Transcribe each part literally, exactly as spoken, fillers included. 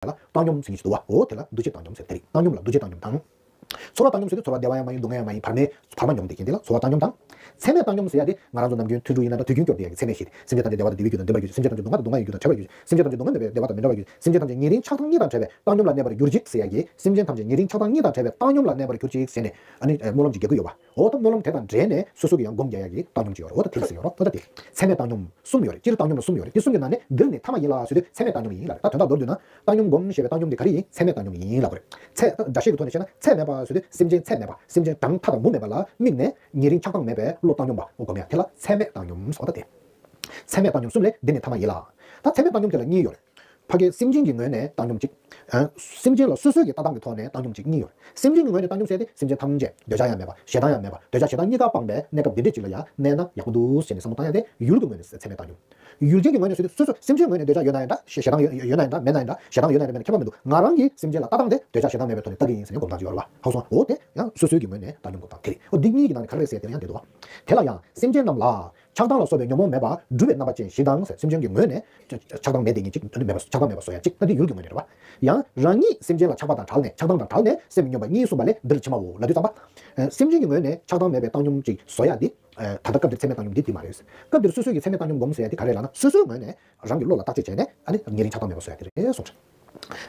ལ་བཏང་སྙོམས་ཟེར་མཁན་ཞིག་འདུག་བ། འོ་དེ་ལ་འདུ་བྱེད་བཏང་སྙོམས་ཟེར། དེ་རེད། བཏང་སྙོམས་ལ་འདུ་བྱེད་བཏང་སྙོམས་དང་། ཚོར་བ་བཏང་སྙོམས་ཟེར་དུས་ཚོར་བ་བདེ་བ་ཡང་མ་ཡིན་སྡུག་བསྔལ་ཡང་མ་ཡིན། བར་མའི་བར་མ་སྙོམས་དེ་མཁན་དེ་ལ་ཚོར་བ་བཏང་སྙོམས་དང་། ཚད་མེད་བཏང་སྙོམས་ཟེར་ཡ་དེ་ང་རང་ཚོ་ནམ་རྒྱུན་ཐུན་དྲུག་ཡིན་ན་འདྲ། དུས་རྒྱུན་སྐྱོར་བསྡད་ཡ་གི་ཚད་མེད་བཞི་དེ། སེམས་ཅན་ཐམས་ཅད་བདེ་བ་དང་བདེ་བའི་རྒྱུ་དང་ལྡན་པར་གྱུར་ཅིག། སེམས་ཅན་ཐམས་ཅད་སྡུག་བསྔལ་དང་སྡུག་བསྔལ་གྱི་རྒྱུ་དང་བྲལ་བར་གྱུར་ཅིག། སེམས་ཅན་ཐམས་ཅད་ཉེ་རིང་ཆགས་སྡང་གཉིས་དང་བྲལ་བའི་བཏང་སྙོམས་ལ་གནས་པར་གྱུར་ཅིག་ཟེར་ཡ་གི། སེམས་ཅན་ཐམས་ཅད་ཉེ་རིང་ཆགས་སྡང་གཉིས་དང་བྲལ་བའི་བཏང་སྙོམས་ལ་གནས་པར་གྱུར་ཅིག་ཟེར་ནས། ཨ་ནི་སྨོན་ལམ་ཅིག་རྒྱག་གི་ཡོད་པ། འོ་ད་སྨོན་ལམ་དེ་དང་འབྲེལ་ནས་སོ་སོ་གིས་ཡང་སྒོམ་རྒྱག་ཡ་གི་བཏང་སྙོམས་ཅིག་ཡོད་རེད། འོ་ད་དེ་ཟེར་ཡོད་རེད། འོ་ད་དེ་ཚད་མེད་བཏང་སྙོམས་གསུམ་ཡོད་རེད། སྤྱིར་བཏང་སྙོམས་ལ་གསུམ་ཡོད་རེད། དེ་གསུམ་གྱི་ནང་ནས་འདིར་ནི་ཐ་མ་ཡིན་ལ་ཟེར་དུས་ཚད་མེད་བཏང་སྙོམས་ཡིན་ལ་རེད། ད་དོན་དག་མདོར་བསྡུས་ན་བཏང་སྙོམས་སྒོམ་ཞེས་པའི་བཏང་སྙོམས་དེ་ག་རེ་ཡིན། ཚད་མེད་བཏང་སྙོམས་ཡིན་ལབ་པ་རེད། ཚད་སྒྲ་བཤད་ཀྱི་ཐོག་ནས་བཤད་ན་ཚད་མེད་པ་ཟེར་དུས་སེམས་ཅན་ཚད་མེད་པ། སེམས་ཅན་གྲངས་མཐའ་དང་མུ་མེད་པ་ལ་དམིགས་ནས་ཉེ་རིང་ཆགས་སྡང་མེད་པའི་བློ་བཏང་སྙོམས་པ་སྒོམ་ཡ་དེ་ལ་ཚད་མེད་བཏང་སྙོམས་ཟེར་བ་ད་དེ། ཚད་མེད་བཏང་སྙོམས་གསུམ་ལས་འདི་ནི་ཐ་མ་ཡིན་ལ། ད་ཚད་མེད་བཏང་སྙོམས་དེ་ལ་གཉིས་ཡོད་རེད། ཕ་གིའི་སེམས་ཅན་གྱི་ངོས་ནས་བཏང་སྙོམས་གཅིག། ཨ། སེམས་ཅན་ལ་སོ་སོའི་གི་ལྟ་སྟངས་ཀྱི་ཐོག་ནས་བཏང་སྙོམས་གཅིག། གཉིས་ཡོད་རེད། སེམས་ཅན་གྱི་ངོས་ནས་བཏང་སྙོམས་ཟེར་ཏེ་སེམས་ཅན་ཐམས་ཅད་འདོད་ཆགས་ཡང་མེད་པ་ཞེ་སྡང་ཡང་མེད་པ། འདོད་ཆགས་ཞེ་སྡང་གཉིས་ཀ་སྤངས་པའི་གནས་སྐབས་འདི་འདྲས་ཅིག་ལ་ཡང་གནས་ན་ཡག་པོ་འདུག་ཟེར་ནས་བསམ་བློ་བཏང་ཡ་དེ་ཡུལ་གྱི་ངོས་ནས་ཚད་མེད་བཏང་སྙོམས། ཡུལ་ཅན་གྱི་ངོས་ནས་ཟེར་ཏེ་སོ་སོ་སེམས་ཅན་ངོས་ནས་འདོད་ཆགས་ཡོད་ན་ཡང་འདྲ། ཞེ་སྡང་ཡོད་ན་ཡང་འདྲ། མེད་ན་ཡང་འདྲ། ཞེ་སྡང་ཡོད་ན་ཡང་མེད་ན་ཁྱད་པར་མི་འདུག། ང་རང་གི་སེམས་ཅན་ལ་ལྟ་སྟངས་དེ་འདོད་ཆགས་ཞེ་སྡང་མེད་པའི་ཐོག་ནས་ལྟ་གི་ཡིན་ཟེར་ནས་སྒོམ་སྟངས་ཅིག་ཡོད་རེད་བ། ཧ་གོ་སོང་། འོ་དེ་ཡང་སོ་སོའི་གི་ངོས་ནས་བཏང་སྙོམས་སྒོམ་སྟངས་དེ་རེད། འོ་འདི་གཉིས་ཀྱི་ནང་ནས་ག་རེ་རེད་ཟེར་ཡ་དེ་ཡང་འདི་འདུག་བ། དེ་ལ་ཡང་སེམས་ཅན་རྣམས་ལ་ཆགས་སྡང་ལ་སོགས་པའི་ཉོན་མོངས་མེད་པར་སྒྲུབ་པའི་རྣམ་པ་ཅན་ཞེ་སྡང་ཟེར། སེམས་ཅན་གྱི་ངོས་ནས་ཆགས་སྡང་མེད་དེ་ཉིད་ཅིག་མེད་པ། ཆགས་སྡང་མེད་པ་བཟོ་ཡ་གཅིག། ད་འདི་ཡུལ་གྱི་ངོས་ནས་རེད་བ། ཡང་རང་ཉིད་སེམས་ཅན་ལ་ཆགས་པ་དང་བྲལ་ནས། ཆགས་སྡང་དང་བྲལ་ནས་སེམས་སྙོམས་པ་གཉིས་གསུངས་པ་ལས་འདིར་ཕྱི་མའོ་ལབ་དུས་ཙམ་པ། སེམས་ཅན་གྱི་ངོས་ནས་ཆགས་སྡང་མེད་པའི་བཏང་སྙོམས་ཅིག་བཟོ་ཡ་འདི། ད་ལྟ་སྐབས་འདིར་ཚད་མེད་བཏང་སྙོམས་འདི་འདི་མ་རེད། སྐབས་འདིར་སོ་སོ་གིས་ཚད་མེད་བཏང་སྙོམས་སྒོམ་ཟེར་ཡ་འདི་ག་རེ་ལབ་ན། སོ་སོའི་ངོས་ནས་རང་གི་བློ་ལ་བརྟག་དཔྱད་བྱས་ནས་ཨ་ནི་ཉེ་རིང་ཆགས་སྡང་མེད་པ་བཟོ་ཡ་འདི་རེད་གསུངས།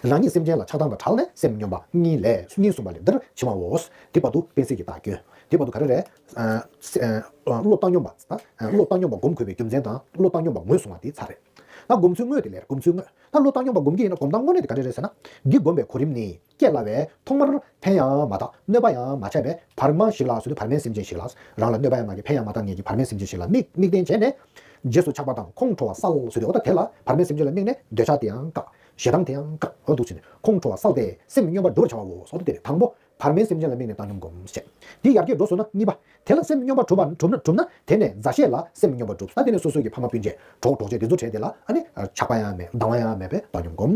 རང་ཉིད་སེམས་ཅན་ལ་ཆགས་སྡང་དང་བྲལ་ནས་སེམས་སྙོམས་པ་གཉིས་ལས་གཉིས་གསུངས་པ་ལས་འདིར་ཕྱི་མའོ། དེ་བར་དུ་དཔེ་སྲིད་ཀྱི་བརྡ་སྐྱོན། དེ་བར་དུ་ག་རེ་རེད། ཨ། སེ། ཨ། བློ་བཏང་སྙོམས་པ། ཨ། བློ་བཏང་སྙོམས་པ་སྒོམ་དགོས་པའི་རྒྱུ་མཚན་དང་བློ་བཏང་སྙོམས་པ་ངོས་བཟུང་བ་དེ་ཚར་རེད། ད་སྒོམ་ཚུལ་དངོས་དེ་ལས་སྒོམ་ཚུལ་དངོས། ད་བློ་བཏང་སྙོམས་པ་སྒོམ་གྱི་ཡིན་ན་སྒོམ་སྟངས་དངོས་གནས་དེ་ག་འདྲ་རེད་ཟེར་ན། འདི་སྒོམ་པའི་གོ་རིམ་ནི་སྐྱེ་སླ་བས་ཐོག་མར་ཕན་ཡང་མ་བཏགས་གནོད་པ་ཡང་མ་བྱས་པས་བར་མ་ཞིག་ལ་ཟེར་དུས་བར་མའི་སེམས་ཅན་ཞིག་ལ། རང་ལ་གནོད་པ་ཡང་མ་བྱས་ཕན་ཡང་མ་བཏགས་མཁན་གྱི་བར་མའི་སེམས་ཅན་ཞིག་ལ་དམིགས་དམིགས་རྟེན་བྱས་ནས། རྗེས་སུ་ཆགས་པ་དང་ཁོང་ཁྲོ་བ་སེལ་ཟེར་དུས་འོ་ད་དེ་ལ་བར་མའི་སེམས་ཅན་ལ་དམིགས་ནས་འདོད་ཆགས་དེ་ཡང་བཀག། ཞེ་སྡང་དེ་ཡང་བཀག། འོ་འདུག་བྱས་ནས་ཁོང་ཁྲོ་བ་སེལ་ཏེ་སེམས་སྙོམས་པར་འགྲུབ་པར་བྱ་བའོ། འོ་ད་དེ་རེད། དང་པོ། བར་མའི་སེམས་ཅན་ལ་དམིགས་ནས་བཏང་སྙོམས་སྒོམ་བྱེད། དེ་ཡར་རྒྱས་འགྲོ་སོང་ན་གཉིས་པ། དེ་ལ་སེམས་སྙོམས་པར་གྲུབ་པ་གྲུབ་ན་གྲུབ་ན་དེ་ནས་མཛའ་བཤེས་ལ་སེམས་སྙོམས་པར་གྲུབ། ད་དེ་ནས་སོ་སོ་གི་ཕ་མ་སྤུན་མཆེད་གྲོགས་གྲོགས་མཆེད་དེ་ཚོ་བྲལ་དེ་ལ་ཨ་ནི་ཆགས་པ་ཡང་མེད་སྡང་བ་ཡང་མེད་པའི་བཏང་སྙོམས་སྒོམ།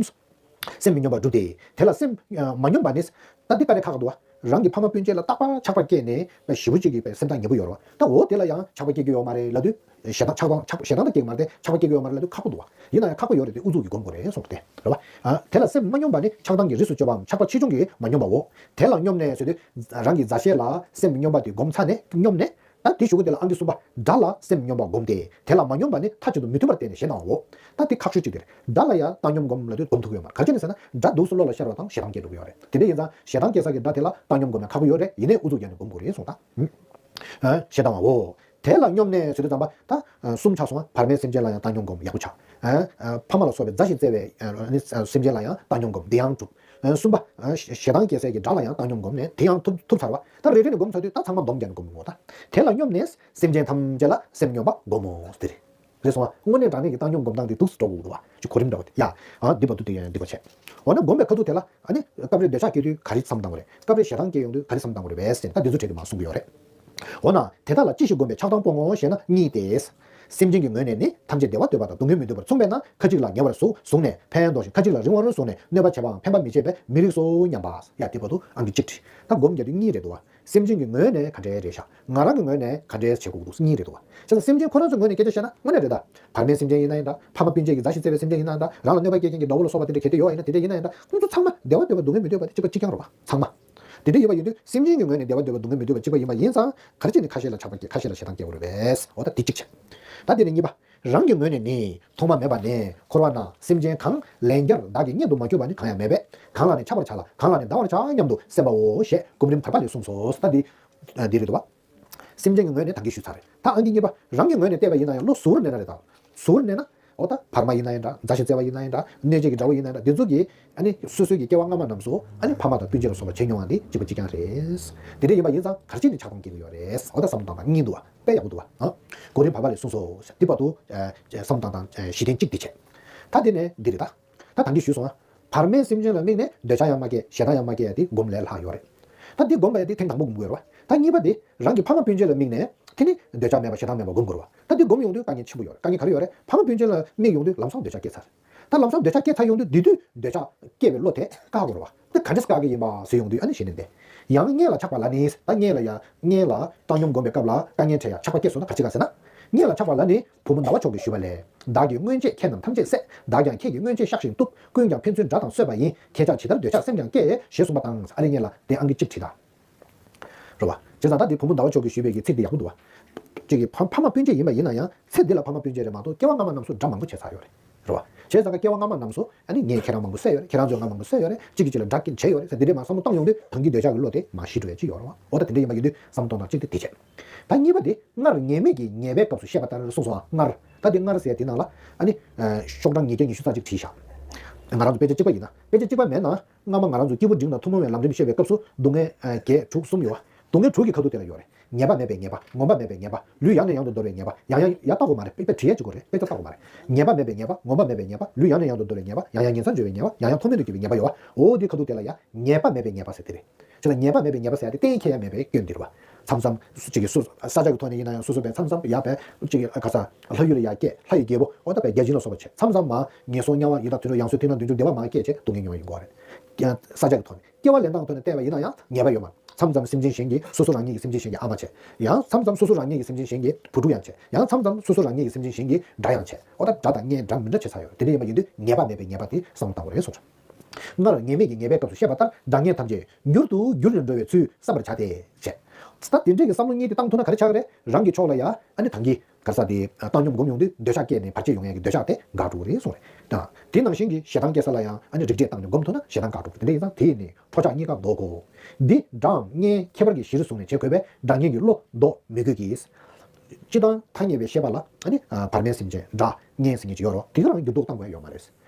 སེམས་སྙོམས་པར་གྲུབ་སྟེ། དེ་ལ་སེམས་མ་སྙོམས་པ་ནི། ད་འདི་ཀ་རེ་ཁག་འདུག་བ། རང་གི་ཕ་མ་སྤུན་མཆེད་ལ་རྟག་པར་ཆགས་པ་སྐྱེས་ནས་ཞེ་པོ་ཅིག་གི་སེམས་ཐག་ཉེ་པོ་ཡོད་རེད་བ། ད་འོ་དེ་ལ་ཡང་ཆགས་པ་སྐྱེ་གི་ཡོད་མ་རེད་ལབ་དུས། ཞེ་སྡང་ཆགས་སྡང་ཆགས་ཞེ་སྡང་དང་སྐྱེ་གི་མ་རེད་དེ་ཆགས་པ་སྐྱེ་གི་ཡོད་མ་རེད་ལབ་དུས་ཁག་པོ་འདུག་བ། ཡིན་ན་ཡང་ཁག་པོ་ཡོད་རེད་དེ་ཨུ་ཚུགས་ཀྱིས་སྒོམ་དགོས་རེད་གསུངས་ཏེ། རེད་བ། ཨ། དེ་ལ་སེམས་མ་སྙོམས་པ་ནི་ཆགས་སྡང་གི་རིས་སུ་གཅོད་པའམ་ཆགས་པ་ཆེ་ཆུང་གིས་མ་སྙོམས་པའོ། དེ་ལ་སྙོམས་ནས་ཟེར་དུས། རང་གི་མཛའ་བཤེས་ལ་སེམས་སྙོམས་པ་དེ་སྒོམ་ཚར་ནས་སྙོམས་ནས། ད་དེ་གཞུག་གུ་དེ་ལ་ཨང་ཀི་གསུམ་པ། དགྲ་ལ་སེམས་སྙོམས་པ་སྒོམ་སྟེ། དེ་ལ་མ་སྙོམས་པ་ནི་མཐའ་གཅིག་ཏུ་མི་མཐུན་པར་བརྟེན་ནས་ཞེ་སྡང་བའོ། ད་དེ་ཁག་ཤོས་གཅིག་དེ་རེད། དགྲ་ལ་ཡང་བཏང་སྙོམས་སྒོམ་ལབ་དུས་སྒོམ་ཐུབ་ཀྱི་ཡོད་མ་རེད། ག་རེ་བྱས་ནས་ཟེར་ན་དགྲ་འདུག་སེ་བློ་ལ་ཤར་བ་དང་ཞེ་སྡང་སྐྱེ་འགྲོ་གི་ཡོད་རེད། དེ་འདྲ་ཡིན་ཙང་ཞེ་སྡང་སྐྱེ་ས་གི་དགྲ་དེ་ལ་བཏང་སྙོམས་སྒོམ་ཡང་ཁག་པོ་ཡོད་རེད། ཡིན་ནའི་ཨུ་ཚུགས་རྒྱག་ནས་སྒོམ་དགོས་རེད་གསུངས་ད། ཨ། ཞེ་སྡང་བའོ། དེ་ལ་སྙོམས་ནས་ཟེར་དུས་ཙམ་པ་ད། གསུམ་ཆགས་སོང་བ། བར་མའི་སེམས་ཅན་ལ་ཡང་བཏང་སྙོམས་སྒོམ་ཡག་པོ་ཆགས། ཨ། ཕ་མ་ལ་སོགས་པའི་མཛའ་ཞིང་བརྩེ་བའི་སེམས་ཅན་ལ་ཡང་བཏང་སྙོམས་སྒོམ་དེ་ཡང་གྲུབ། གསུམ་པ། ཞེ་སྡང་སྐྱེ་སའི་གི་དགྲ་ལ་ཡང་བཏང་སྙོམས་སྒོམ་ནས་དེ་ཡང་ཐུབ་ཐུབ་ཚར་བ། ད་རེ་རེ་ནས་སྒོམ་ཚར་དུས་ད་ཚང་མ་སྡོམ་རྒྱག་ནས་སྒོམ་དགོས་ད། དེ་ལ་སྙོམས་ནས་སེམས་ཅན་ཐམས་ཅད་ལ་སེམས་སྙོམས་པ་སྒོམ་མོ་དེ་རེད། རེད་སོང་ང་། དངོས་གནས་དྲང་གནས་ཀྱི་བཏང་སྙོམས་སྒོམ་སྟངས་དེ་འདུག་སེ་འགྲོ་དགོས་འདུག་བ། ཅིག་གོ་རིམ་འདྲ་བོ་དེ་ཡ། ཨ། འདི་བར་དུ་དེ་ཡང་འདི་བ་བྱས། འོ་ན་སྒོམ་པའི་ཁ་ཐུག་དེ་ལ་ཨ་ནི་སྐབས་རེ་འདོད་ཆགས་སྐྱེ་དུས་ག་རེ་བསམ་བཏང་དགོས་རེད། སྐབས་རེ་ཞེ་སྡང་སྐྱེ་ཡོང་དུས་ག་རེ་བསམ་བཏང་དགོས་རེད་བས་ཟེར་ད་འདི་ཚོ་གྲས་དེ་མར་གསུང་གི་ཡོད་རེད། འོ་ན་དེ་དག་ལ་ཅི་ཞིག་སྒོམ་པའི་ཆགས་སྡང་སྤོང་ངོ་ཞེ་ན་གཉིས་ཏེ། སེམས་ཅན་གྱི་ངོས་ནས་ནི་ཐམས་ཅད་བདེ་བ་འདོད་པ་དང་སྡུག་བསྔལ་མི་འདོད་པར་མཚུངས་པས་ན་ཁ་ཅིག་ལ་ཉེ་བར་བཟུང་བཟུང་ནས་ཕན་འདོགས་ཤིང་ཁ་ཅིག་ལ་རིང་བར་བཟུང་ནས་གནོད་པ་བྱེད་པའམ་ཕན་པ་མི་བྱེད་པས་མི་རིགས་སོ་སྙམ་པ། ཡ་དེ་བར་དུ་ཨང་ཀི་གཅིག་བྲིས། ད་སྒོམ་རྒྱག་དུས་གཉིས་རེད་འདུག་བ། སེམས་ཅན་གྱི་ངོས་ནས་ག་འདྲའི་རེད་ཤག་ང་རང་གི་ངོས་ནས་ག་འདྲའི་བྱེད་དགོས་འདུག་གཉིས་རེད་འདུག་བ། བྱས་ཙང་སེམས་ཅན་ཁོ་རང་ཚོའི་ངོས་ནས་སྐད་ཆ་བཤད་ན་དངོས་གནས་རེད་ད། བར་མའི་སེམས་ཅན་ཡིན་ན་ཡིན་ད། ཕ་མ་སྤུན་མཆེད་ཀྱི་མཛའ་ཞིང་བརྩེ་བའི་སེམས་ཅན་ཡིན་ན་ཡིན་ད། རང་ལ་གནོད་པ་སྐྱེལ་མཁན་གྱི་དགྲ་བོ་ལ་སོགས་པ་དེ་འདྲ་གལ་ཏེ་ཡོད་པ་ཡིན་ན་དེ་འདྲ་ཡིན་ན་ཡིན་ད། ཁོང་ཚོ་ཚང་མ་བདེ་བ་འདོད་པ་སྡུག་བསྔལ་མི་འདོད་པ་དེ་གཅིག་པ་གཅིག་རྐྱང་རེད་བ། ཚང་མ། དེ་འདྲ་ཡིན་པ་ཡིན་དུས་སེམས་ཅན་གྱི་ངོས་ནས་བདེ་བ་འདོད་པ་སྡུག་བསྔལ་མི་འདོད་པ་གཅིག་པ་ཡིན་པ་ཡིན་ཙང་ག་རེ་བྱས་ནས་ཁ་ཤས་ལ་ཆགས་པ་སྐྱེ་ཁ་ཤས་ལ་ཞེ་སྡང་སྐྱེ་དགོས་རེད་པས། འོ་ད་དེ་གཅིག་བྱས། ད་དེ་ནས་གཉིས་པ། རང་གི་ངོས་ནས་ནི་ཐོག་མ་མེད་པ་ནས་འཁོར་བ་ན་སེམས་ཅན་གང་ལན་བརྒྱར་བདག་གིས་མངོན་དུ་མ་གྱུར་པ་ནི་གང་ཡང་མེད་པས། གང་ལ་ནི་ཆགས་པར་བྱ་ལ་གང་ལ་ནི་སྡང་བར་བྱ་སྙམ་དུ་སེམས་པའོ་ཞེས་སྒོམ་རིམ་བར་པ་ལས་གསུངས་སོ། ད་འདི། འདི་རེད་དོ། སེམས་ཅན་གྱི་ངོས་ནས་ད་གིན་ཞུས་ཚར་རེད། ད་ཨང་ཀི་གཉིས་པ། རང་གི་ངོས་ནས་བལྟས་པ་ཡིན་ན་ཡང་བློ་གཟུ་བོར་གནས་ན་རེད་ད། གཟུ་བོར་གནས་ན། འོ་ད་བར་མ་ཡིན་ན་ཡང་འདྲ། མཛའ་ཞིང་བརྩེ་བ་ཡིན་ན་ཡང་འདྲ། གནོད་བྱེད་ཀྱི་དགྲ་བོ་ཡིན་ན་ཡང་འདྲ། འདི་ཚོ་གིས་ཨ་ནི་སོ་སོའི་གི་སྐྱེ་བ་སྔ་མ་རྣམས་སུ་ཨ་ནི་ཕ་མ་དང་སྤུན་མཆེད་ལ་སོགས་པ་བྱས་མྱོང་བ་འདི་གཅིག་པ་གཅིག་རྐྱང་རེད། དེ་འདྲ་ཡིན་པ་ཡིན་ཙང་ག་རེ་བྱས་ནས་ཆགས་སྡང་སྐྱེ་གི་ཡོད་རེད། འོ་ད་བསམ་བློ་བཏང་སྟངས་གཉིས་འདུག་བ། དཔེ་ཡག་པོ་འདུག་བ། ཨ། གོ་རིམ་བར་པ་ལས་གསུངས་སོ། འདི་བར་དུ་ཨ་བསམ་བློ་བཏང་སྟངས་གཞི་རྟེན་གཅིག་འདི་བྱས། ད་དེ་ནས་འདི་རེད་ད། ད་ད་གིན་ཞུས་སོང་ཨ། བར་མའི་སེམས་ཅན་ལ་དམིགས་ནས་འདོད་ཆགས་ཡང་མ་སྐྱེ་ཞེ་སྡང་ཡང་མ་སྐྱེ་ཡ་དེ་སྒོམ་ལས་ལྷག་ཡོད་རེད། ད་འདི་སྒོམ་པ་ཡ་དེ་ཐེངས་དང་པོ་སྒོམ་དགོས་རེད་བ། ད་གཉིས་པ་དེ་རང་གི་ཕ་མ་སྤུན་མཆེད་ལ་དམིགས་ནས་དེ་ནི་འདོད་ཆགས་མེད་པ་ཞེ་སྡང་མེད་པ་སྒོམ་དགོས་རེད་བ། ད་འདི་སྒོམ་ཡོང་དུས་དཀའ་ངལ་ཆེན་པོ་ཡོད་རེད། དཀའ་ངལ་ག་རེ་ཡོད་རེད། ཕ་མ་སྤུན་མཆེད་ལ་དམིགས་ཡོང་དུས་ལམ་སང་འདོད་ཆགས་སྐྱེ་ཚར། ད་ལམ་སང་འདོད་ཆགས་སྐྱེ་ཚར་ཡོང་དུས་དེ་དུས་འདོད་ཆགས་སྐྱེ་བའི་བློ་དེ་བཀག་དགོས་རེད་བ། དེ་ག་འདྲས་བཀག་གི་ཡིན་པ་ཟེར་ཡོང་དུས་ཨ་ནི་གཞི་རྟེན་དེ། ཡང་སྔོན་ལ་ཆགས་པ་ལ་ནི་ད་སྔོན་ལ་ཡང་སྔོན་ལ་བཏང་སྙོམས་སྒོམ་པའི་སྐབས་ལ་དཀའ་ངལ་འཕྲད་ཡ་ཆགས་པ་སྐྱེས་སོང་ན་ག་རེ་བྱེད་ག་ཟེར་ན། སྔོན་ལ་ཆགས་པ་ལ་ནི་བུ་མོ་ཟླ་བ་མཆོག་གིས་ཞུས་པ་ལས། བདག་གིས་སྔོན་ཆད་ཁྱེད་རྣམས་ཐམས་ཅད་བསད། བདག་ཀྱང་ཁྱེད་ཀྱི་སྔོན་ཆད་གཤགས་ཤིང་གཏུབ། ཀུན་ཀྱང་ཕན་ཚུན་དགྲ་དང་གསོད་པ་ཡིན། ཁྱེད་ཅག་ཇི་ལྟར་འདོད་ཆགས་སེམས་ཀྱང་བསྐྱེད། ཞེས་གསུངས་པ་དང་། ཨ་རེ་སྔོན་ལ་དེ་ཨང་ཀི་གཅིག་བྲིས་དང་། རེད་བ། བྱས་ཙང་ད་འདི་བུ་མོ་ཟླ་བ་མཆོག་གིས་ཞུས་པའི་གི་ཚིག་འདི་ཡག་པོ་འདུག་བ། གཅིག་གི་ཕ་ཕ་མ་སྤུན་མཆེད་ཡིན་པ་ཡིན་ན་ཡང་ཚེ་འདི་ལ་ཕ་མ་སྤུན་མཆེད་རེད་མ་གཏོགས་སྐྱེ་བ་སྔ་མ་རྣམས་སུ་དགྲ་མང་པོ་བྱས་ཚར་ཡོད་རེད། རེད་བ། བྱས་ཙང་སྐྱེ་བ་སྔ་མ་རྣམས་སུ་ཨ་ནི་ངས་ཁྱེད་རང་མང་པོ་བསད་ཡོད་རེད། ཁྱེད་རང་ཚོས་ང་མང་པོ་བསད་ཡོད་རེད། གཅིག་གིས་གཅིག་ལ་དགྲ་བྱས་ཡོད་རེད་ཟེར་འདི་འདྲས་མ་བསམ་བློ་བཏང་ཡོང་དུས་ད་གིན་འདོད་ཆགས་ཀྱི་བློ་དེ་མ་ཞི་འགྲོ་ཡ་ཅིག་ཡོད་རེད་བ། འོ་ད་དེ་འདྲས་ཡིན་པ་ཡིན་དུས་བསམ་བློ་གཏོང་སྟངས་གཅིག་དེ་དེ་བྱས། ད་གཉིས་པ་དེ་སྔར་ངེས་མེད་ཀྱི་ཉེས་པའི་སྐབས་སུ་བཤད་པ་ལྟར་གསུངས་སོང་ང་། སྔར་ད་དེ་སྔར་ཟེར་ཡ་དེ་ནང་ལ་ཨ་ནི་ཤོག་གྲངས་ཉིས་བརྒྱ་ཉི་ཤུ་རྩ་གཅིག་བྲིས་བཞག་ང་རང་ཚོ་དཔེ་ཆ་གཅིག་པ་ཡིན་ན། དཔེ་ཆ་གཅིག་པ་མེད་ན། སྔ་མ་ང་རང་ཚོ་སྐྱེས་བུ་འབྲིང་དང་ཐུན་མོང་བའི་ལམ་རིམ་བཤད་པའི་སྐབས་སུ་སྡུག་བསྔལ་བརྒྱད་དྲུག་གསུམ་ཡོད་བ། སྡུག་བསྔལ་དྲུག་གི་ཁ་ཐུག་དེ་ལ་ཡོད་རེད། ངེས་པ་མེད་པའི་ཉེས་པ། ངོམས་པ་མེད་པའི་ཉེས་པ། ལུས་ཡང་ནས་ཡང་དུ་འདོར་བའི་ཉེས་པ། ཡང་ཡང་ཡང་ལྟ་དགོས་མ་རེད། དཔེ་བྲིས་ཡ་གཅིག་པོ་རེད། དཔེ་ཆ་ལྟ་དགོས་མ་རེད། ངེས་པ་མེད་པའི་ཉེས་པ། ངོམས་པ་མེད་པའི་ཉེས་པ། ལུས་ཡང་ནས་ཡང་དུ་འདོར་བའི་ཉེས་པ། ཡང་ཡང་ཉེན་ཚབས་འཇོག་པའི་ཉེས་པ། ཡང་ཡང་མཐོ་དམན་དུ་གྱུར་པའི་ཉེས་པ་ཡོད་བ། འོ་དེའི་ཁ་ཐུག་དེ་ལ་ཡ་ངེས་པ་མེད་པའི་ཉེས་པ་ཟེར་དེ་རེད། ཅེས་ལ་ངེས་པ་མེད་པའི་ཉེས་པ་ཟེར་ཡ་དེ་གཏན་འཁེལ་ཡ་མེད་པའི་སྐྱོན་འདི་རེད་བ། མཚམས་མཚམས་སུ་གཅིག་གིས་སུ་ས་ཆ་གི་ཐོག་ནས་ཡིན་ན་ཡང་སོ་སོ་བས་མཚམས་མཚམས་ཡ་བས་གཅིག་གིས་ག་ས་ལྷ་ཡུལ་ལ་ཡ་སྐྱེས། ལྷ་ཡི་རྒྱལ་པོ་འོ་ད་བས་བརྒྱ་བྱིན་ལ་སོགས་པ་བྱས། མཚམས་མཚམས་མ་ངན་སོང་དམྱལ་བ་ཡི་དྭགས་དུད་འགྲོ་ཡང་སོས་ཐིག་ནག་བདུད་འཇོམས་བདེ་བ་མ་སྐྱེས་བྱས་སྡུག་བསྔལ་མྱོང་བ་ཡིན་དགོས་རེད། ཡང་ས་ཆ་གི་ཐོག་ནས་སྐྱེ་བ་ལེན་སྟངས་ཐོག་ནས་བལྟས་པ་ཡིན་ན་ཡང་ངེས་པ་ཡོད་མ་རེད། མཚམས་མཚམས་སེམས་ཅན་གཞན་གྱིས་སོ་སོ་རང་ཉིད་ཀྱི་སེམས་ཅན་གཞན་གྱི་ཨ་མ་བྱས། ཡང་མཚམས་མཚམས་སོ་སོ་རང་ཉིད་ཀྱི་སེམས་ཅན་གཞན་གྱི་བུ་ཕྲུག་ཡང་བྱས། ཡང་མཚམས་མཚམས་སོ་སོ་རང་ཉིད་ཀྱི་སེམས་ཅན་གཞན་གྱི་དགྲ་ཡང་བྱས། འོ་ད་དགྲ་དང་གཉེན་དགྲ་མི་འདྲ་བྱས་ཚར་ཡོད་རེད། དེ་འདྲ་ཡིན་པ་ཡིན་དུས་ངེས་པ་མེད་པའི་ཉེས་པ་དེ་བསམ་བློ་བཏང་དགོས་རེད་གསུངས་སོང་། སྔར་ངེས་མེད་ཀྱི་ཉེས་པའི་སྐབས་སུ་བཤད་པ་ལྟར་དགྲ་གཉེན་ཐམས་ཅད་མྱུར་དུ་འགྱུར་ནས་འགྲོ་བའི་ཚུལ་བསམ་པར་བྱ་སྟེ་བྱས། ད་དེ་འདྲས་ཀྱི་བསམ་བློ་གཉིས་དེ་བཏང་ཐུབ་ན་ག་རེ་ཆགས་ཀྱི་རེད། རང་གི་ཕྱོགས་ལ་ཡ་ཨ་ནི་ད་གིན་ག་ས་དེ་བཏང་སྙོམས་སྒོམ་ཡོང་དུས་འདོད་ཆགས་སྐྱེས་ནས་བར་ཆད་ཡོང་ཡས་ཀྱི་འདོད་ཆགས་དེ་འགག་འགྲོ་གི་རེད་གསུངས་རེད། ད་དེ་ནང་བཞིན་གྱི་ཞེ་སྡང་སྐྱེ་ས་ལ་ཡང་ཨ་ནི་རིགས་འགྲེས་བཏང་ནས་སྒོམ་ཐུབ་ན་ཞེ་སྡང་འགག་འགྲོ་གི་རེད། དེ་འདྲས་ཡིན་ཙང་དེ་ཡིན་ནས་ཁྲོ་ཆགས་གཉིས་ཀ་ལྡོག་གོ། འདི་དགྲའམ་གཉེན་ཁྱད་པར་གྱི་གཞིར་བཟུང་ནས་བྱེད་དགོས་པས་དགྲ་གཉེན་གྱི་བློ་ལྡོག་མི་དགོས་ཀྱི། སྤྱིར་བཏང་ཐ་སྙད་པའི་བཤད་པ་ལ་ཨ་ནི་བར་མའི་སེམས་ཅན་དགྲ་གཉེན་ཟེར་མཁན་ཅིག་ཡོད་རེད། དེ་ག་རང་འགྱུར་ལྡོག་བཏང་དགོས་ཡ་ཡོད་མ་རེད།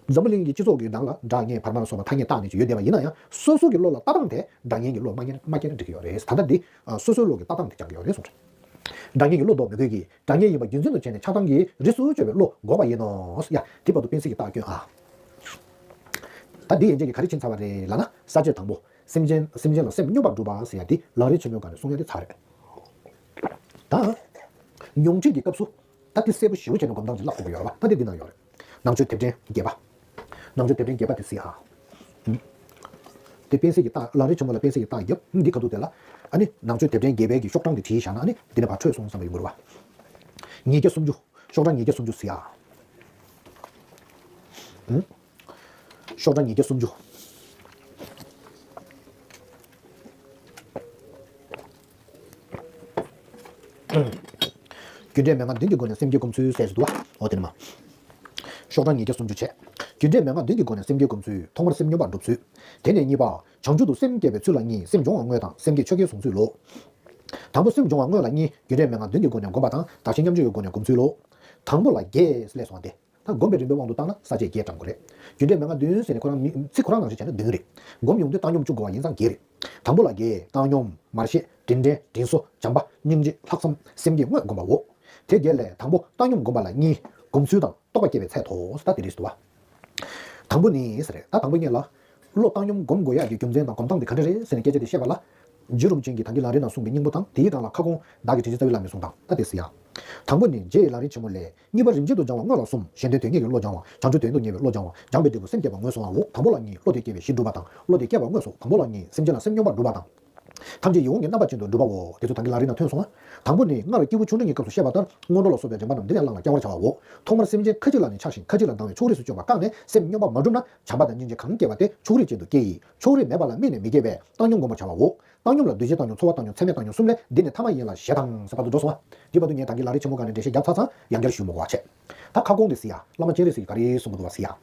འཛམ་བུ་གླིང་གི་སྤྱི་ཚོགས་ཀྱི་ནང་ལ་དགྲ་གཉེན་བར་མ་ལ་སོགས་པ་ཐ་སྙད་བཏགས་ནས་ཅིག་ཡོད་བསྡད་པ་ཡིན་ན་ཡང་སོ་སོ་གི་བློ་ལ་ལྟ་སྟངས་དེ་དགྲ་གཉེན་གྱི་བློ་མ་སྐྱེས་ན་མ་སྐྱེས་ན་འགྲིག་གི་ཡོད་རེད། ད་ལྟ་འདི་སོ་སོའི་བློ་གི་ལྟ་སྟངས་དེ་སྦྱང་གི་ཡོད་རེད་གསུངས་རེད། དགྲ་གཉེན་གྱི་བློ་ལྡོག་མི་དགོས་ཀྱི། དགྲ་གཉེན་ཡིན་པ་རྒྱུ་མཚན་དུ་བྱས་ནས་ཆགས་སྡང་གི་རིས་སུ་ཆད་པའི་བློ་འགོག་པ་ཡིན་ནོ། ཡ་དེ་བར་དུ་སྤེན་སྲིད་ཀྱི་རྟགས་སྐྱོན་ཨ། ད་འདི་ཡན་ཆད་ཀྱི་ག་རེ་ཕྱིན་ཚར་བ་རེད་ལབ་ན་ས་བཅད་དང་པོ། སེམས་ཅན་སེམས་ཅན་ལ་སེམས་སྙོམས་པར་སྒྲུབ་པ་ཟེར་ཡ་འདི་ལམ་རིམ་ཆེན་མོའི་སྒང་ནས་གསུང་ཡ་འདི་ཚར་རེད། ད་མྱོང་ཁྲིད་ཀྱི་སྐབས་སུ་ད་འདི་གསལ་པོ་ཞེ་པོ་བྱས་ནས་སྒོམ་སྟངས་ཅིག་བསླབ་དགོས་ཀྱི་ཡོད་རེད་བ། ད་འདི་འདི་ན་ཡོད་རེད། ནང་ཆོས་དེབ་ཕྲེང་བརྒྱད་པ། ནང་ཆོས་དེབ་ཕྲེང་བརྒྱད་པ་དེ་གཟིགས་ཨ། དེ་སྤེན་སྲིད་ཀྱི་རྟགས་ལམ་རིམ་ཆེན་མོ་ལ་སྤེན་སྲིད་ཀྱི་རྟགས་བརྒྱབ། འདི་ཁ་ཐུག་དེ་ལ་ཨ་ནི་ནང་ཆོས་དེབ་ཕྲེང་བརྒྱད་པའི་གི་ཤོག་གྲངས་དེ་བྲིས་བཞག་ན་ཨ་ནི་འདི་ནས་ཕར་འཕྲོས་སོང་བསམ་པ་ཡོང་གི་རེད་བ། ཉིས་བརྒྱ་སུམ་ཅུ། ཤོག་གྲངས་ཉིས་བརྒྱ་སུམ་ཅུ་གཟིགས་ཨ། ཨུམ། ཤོག་གྲངས་ཉིས་བརྒྱ་སུམ་ཅུ། རྒྱུ་འབྲས་མན་ངག་བདུན་གྱི་སྒོ་ནས་སེམས་བསྐྱེད་སྒོམ་ཚུལ་ཟེར་ཟེར་འདུག་བ། འོ་དེ་ནི་མ། ཤོག་གྲངས་ཉིས་བརྒྱ་སུམ་ཅུ་བྱས། རྒྱུ་འབྲས་མན་ངག་བདུན་གྱི་སྒོ་ནས་སེམས་བསྐྱེད་སྒོམ་ཚུལ། ཐོག་མར་སེམས་སྙོམས་པར་སྒྲུབ་ཚུལ། དེ་ནས་གཉིས་པ། བྱང་ཆུབ་ཏུ་སེམས་བསྐྱེད་པའི་ཚུལ་ལ་གཉིས། སེམས་སྦྱོང་བ་དངོས་དང་སེམས་བསྐྱེད་ཆོ་གའི་བཟུང་ཚུལ་ལོ། དང་པོ་སེམས་སྦྱོང་བ་དངོས་ལ་གཉིས། རྒྱུ་འབྲས་མན་ངག་བདུན་གྱི་སྒོ་ནས་སྒོམ་པ་དང་བདག་གཞན་མཉམ་བརྗེ་ཡི་སྒོ་ནས་སྒོམ་ཚུལ་ལོ། དང་པོ་ལ་བརྒྱད་ལས་སོང་བ་སྟེ། ད་སྒོམ་པའི་རིམ་པའི་དབང་དུ་བཏང་ན་ས་བཅད་བརྒྱད་བགྲང་དགོས་རེད། རྒྱུ་འབྲས་མན་ངག་བདུན་ཟེར་ནས་ཁོ་རང་མི་ཚིག་ཁོ་རང་ནང་བཞིན་བྱས་ན་བདུན་རེད། སྒོམ་ཡོང་དུས་བཏང་སྙོམས་བཅུ་དགོས་པ་ཡིན་ཙང་བརྒྱད་རེད། དང་པོ་ལ་བརྒྱད། བཏང་སྙོམས། མར་ཤེས། དྲིན་དྲན། དྲིན་གཟོ། བྱམས་པ། སྙིང་རྗེ། ལྷག་བསམ། སེམས་བསྐྱེད་དངོས་སྒོམ་པའོ། དེ་བརྒྱད་ལས་དང་པོ་བཏང་སྙོམས་སྒོམ་པ་ལ་གཉིས། སྒོམ་ཚུལ་དང་རྟོགས་པ་སྐྱེ་བའི་ཚད་དོ། ད་དེ་རེད་འདུག་བ། དང་པོ་ནི་ཟེར་རེད། ད་དང་པོ་ཉིད་ལ། བློ་བཏང་སྙོམས་སྒོམ་དགོས་ཡག་གི་རྒྱུ་མཚན་དང་སྒོམ་སྟངས་དེ་ག་འདྲ་རེད་ཟེར་ནས་སྐད་ཆ་དེ་བཤད་པ་ལ། རྗེ་རིན་པོ་ཆེ་གིས་ད་གིན་ལམ་རིམ་ནང་གསུངས་པའི་སྙིང་པོ་དང་དེའི་སྒང་ལ་ཁ་སྐོང་བདག་གིས་དྲིན་ཅན་རྩ་བའི་བླ་མའི་གསུང་དང་ད་དེ་ཟེར་ཡ། དང་པོ་ནི་རྗེ་ཡི་ལམ་རིམ་ཆེན་མོ་ལས། གཉིས་པ་རིམ་གྱིས་སྦྱང་བ་དངོས་ལ་གསུམ། གཞན་དོན་དོན་གཉེར་གྱི་བློ་སྦྱང་བ། བྱང་ཆུབ་དོན་དུ་གཉེར་བའི་བློ་སྦྱང་བ། སྦྱངས་པའི་འབྲས་བུ་སེམས་བསྐྱེད་པ་དངོས་སུ་སློང་བའོ། དང་པོ་ལ་གཉིས། བློ་དེ་སྐྱེ་བའི་གཞི་སྒྲུབ་པ་དང་། བློ་དེ་སྐྱེ་བ་དངོས་སུ་དང་པོ་ལ་གཉིས། སེམས་ཅན་ལ་སེམས་སྙོམས་པར་སྒྲུབ་པ་དང་། ཐམས་ཅད་ཡིད་འོང་གི་རྣམ་པ་ཅན་དུ་སྒྲུབ་པའོ། དེ་ཚོ་ད་གིན་ལམ་རིམ་ནང་ཐོན་སོང་ང་། དང་པོ་ནི་སྔར་སྐྱེས་བུ་ཆུང་འབྲིང་གི་སྐབས་སུ་བཤད་པ་ལྟར་སྔོན་འགྲོ་ལ་སོགས་པའི་རིམ་པ་རྣམས་འདི་ནས་བླངས་ལ་བསྐྱང་བར་བྱ་བའོ། ཐོག་མར་སེམས་ཅན་ཁ་ཅིག་ལ་ནི་ཆགས་ཤིང་ཁ་ཅིག་ལ་སྡང་བའི་ཕྱོགས་རིས་སུ་གཅོད་པ་བཀག་ནས་སེམས་སྙོམས་པར་མ་བསྒྲུབས་ན་བྱམས་པ་དང་སྙིང་རྗེ་གང་སྐྱེ་བ་དེ་ཕྱོགས་རིས་ཅན་དུ་སྐྱེ་ཡི། ཕྱོགས་རིས་མེད་པ་ལ་དམིགས་ནས་མི་སྐྱེ་བས་བཏང་སྙོམས་སྒོམ་པར་བྱ་བའོ། བཏང་སྙོམས་ལ་འདུ་བྱེད་བཏང་སྙོམས་ཚོར་བ་བཏང་སྙོམས་ཚད་མས་བཏང་སྙོམས་གསུམ་ལས་འདི་ནི་ཐ་མ་ཡིན་ལ་ཞེས་དང་ཟེར་བར་དུ་འགྲོ་སོང་ང་། འདི་བར་དུ་ངས་ད་གིན་ལམ་རིམ་ཆེན་མོ་སྒང་ནས་འགྲེལ་བཤད་བརྒྱབ་ཚར་ཙང་ཡང་བསྐྱར་ཞུ་མི་དགོས་པ་བྱས། ད་ཁ་སྐོང་དེ་གཟིགས་ཡ། བླ་མ་སྤྱན་རས་གཟིགས་ཀྱིས་ག་རེ་གསུང་གི་འདུག་བ་གཟིགས་ཡ།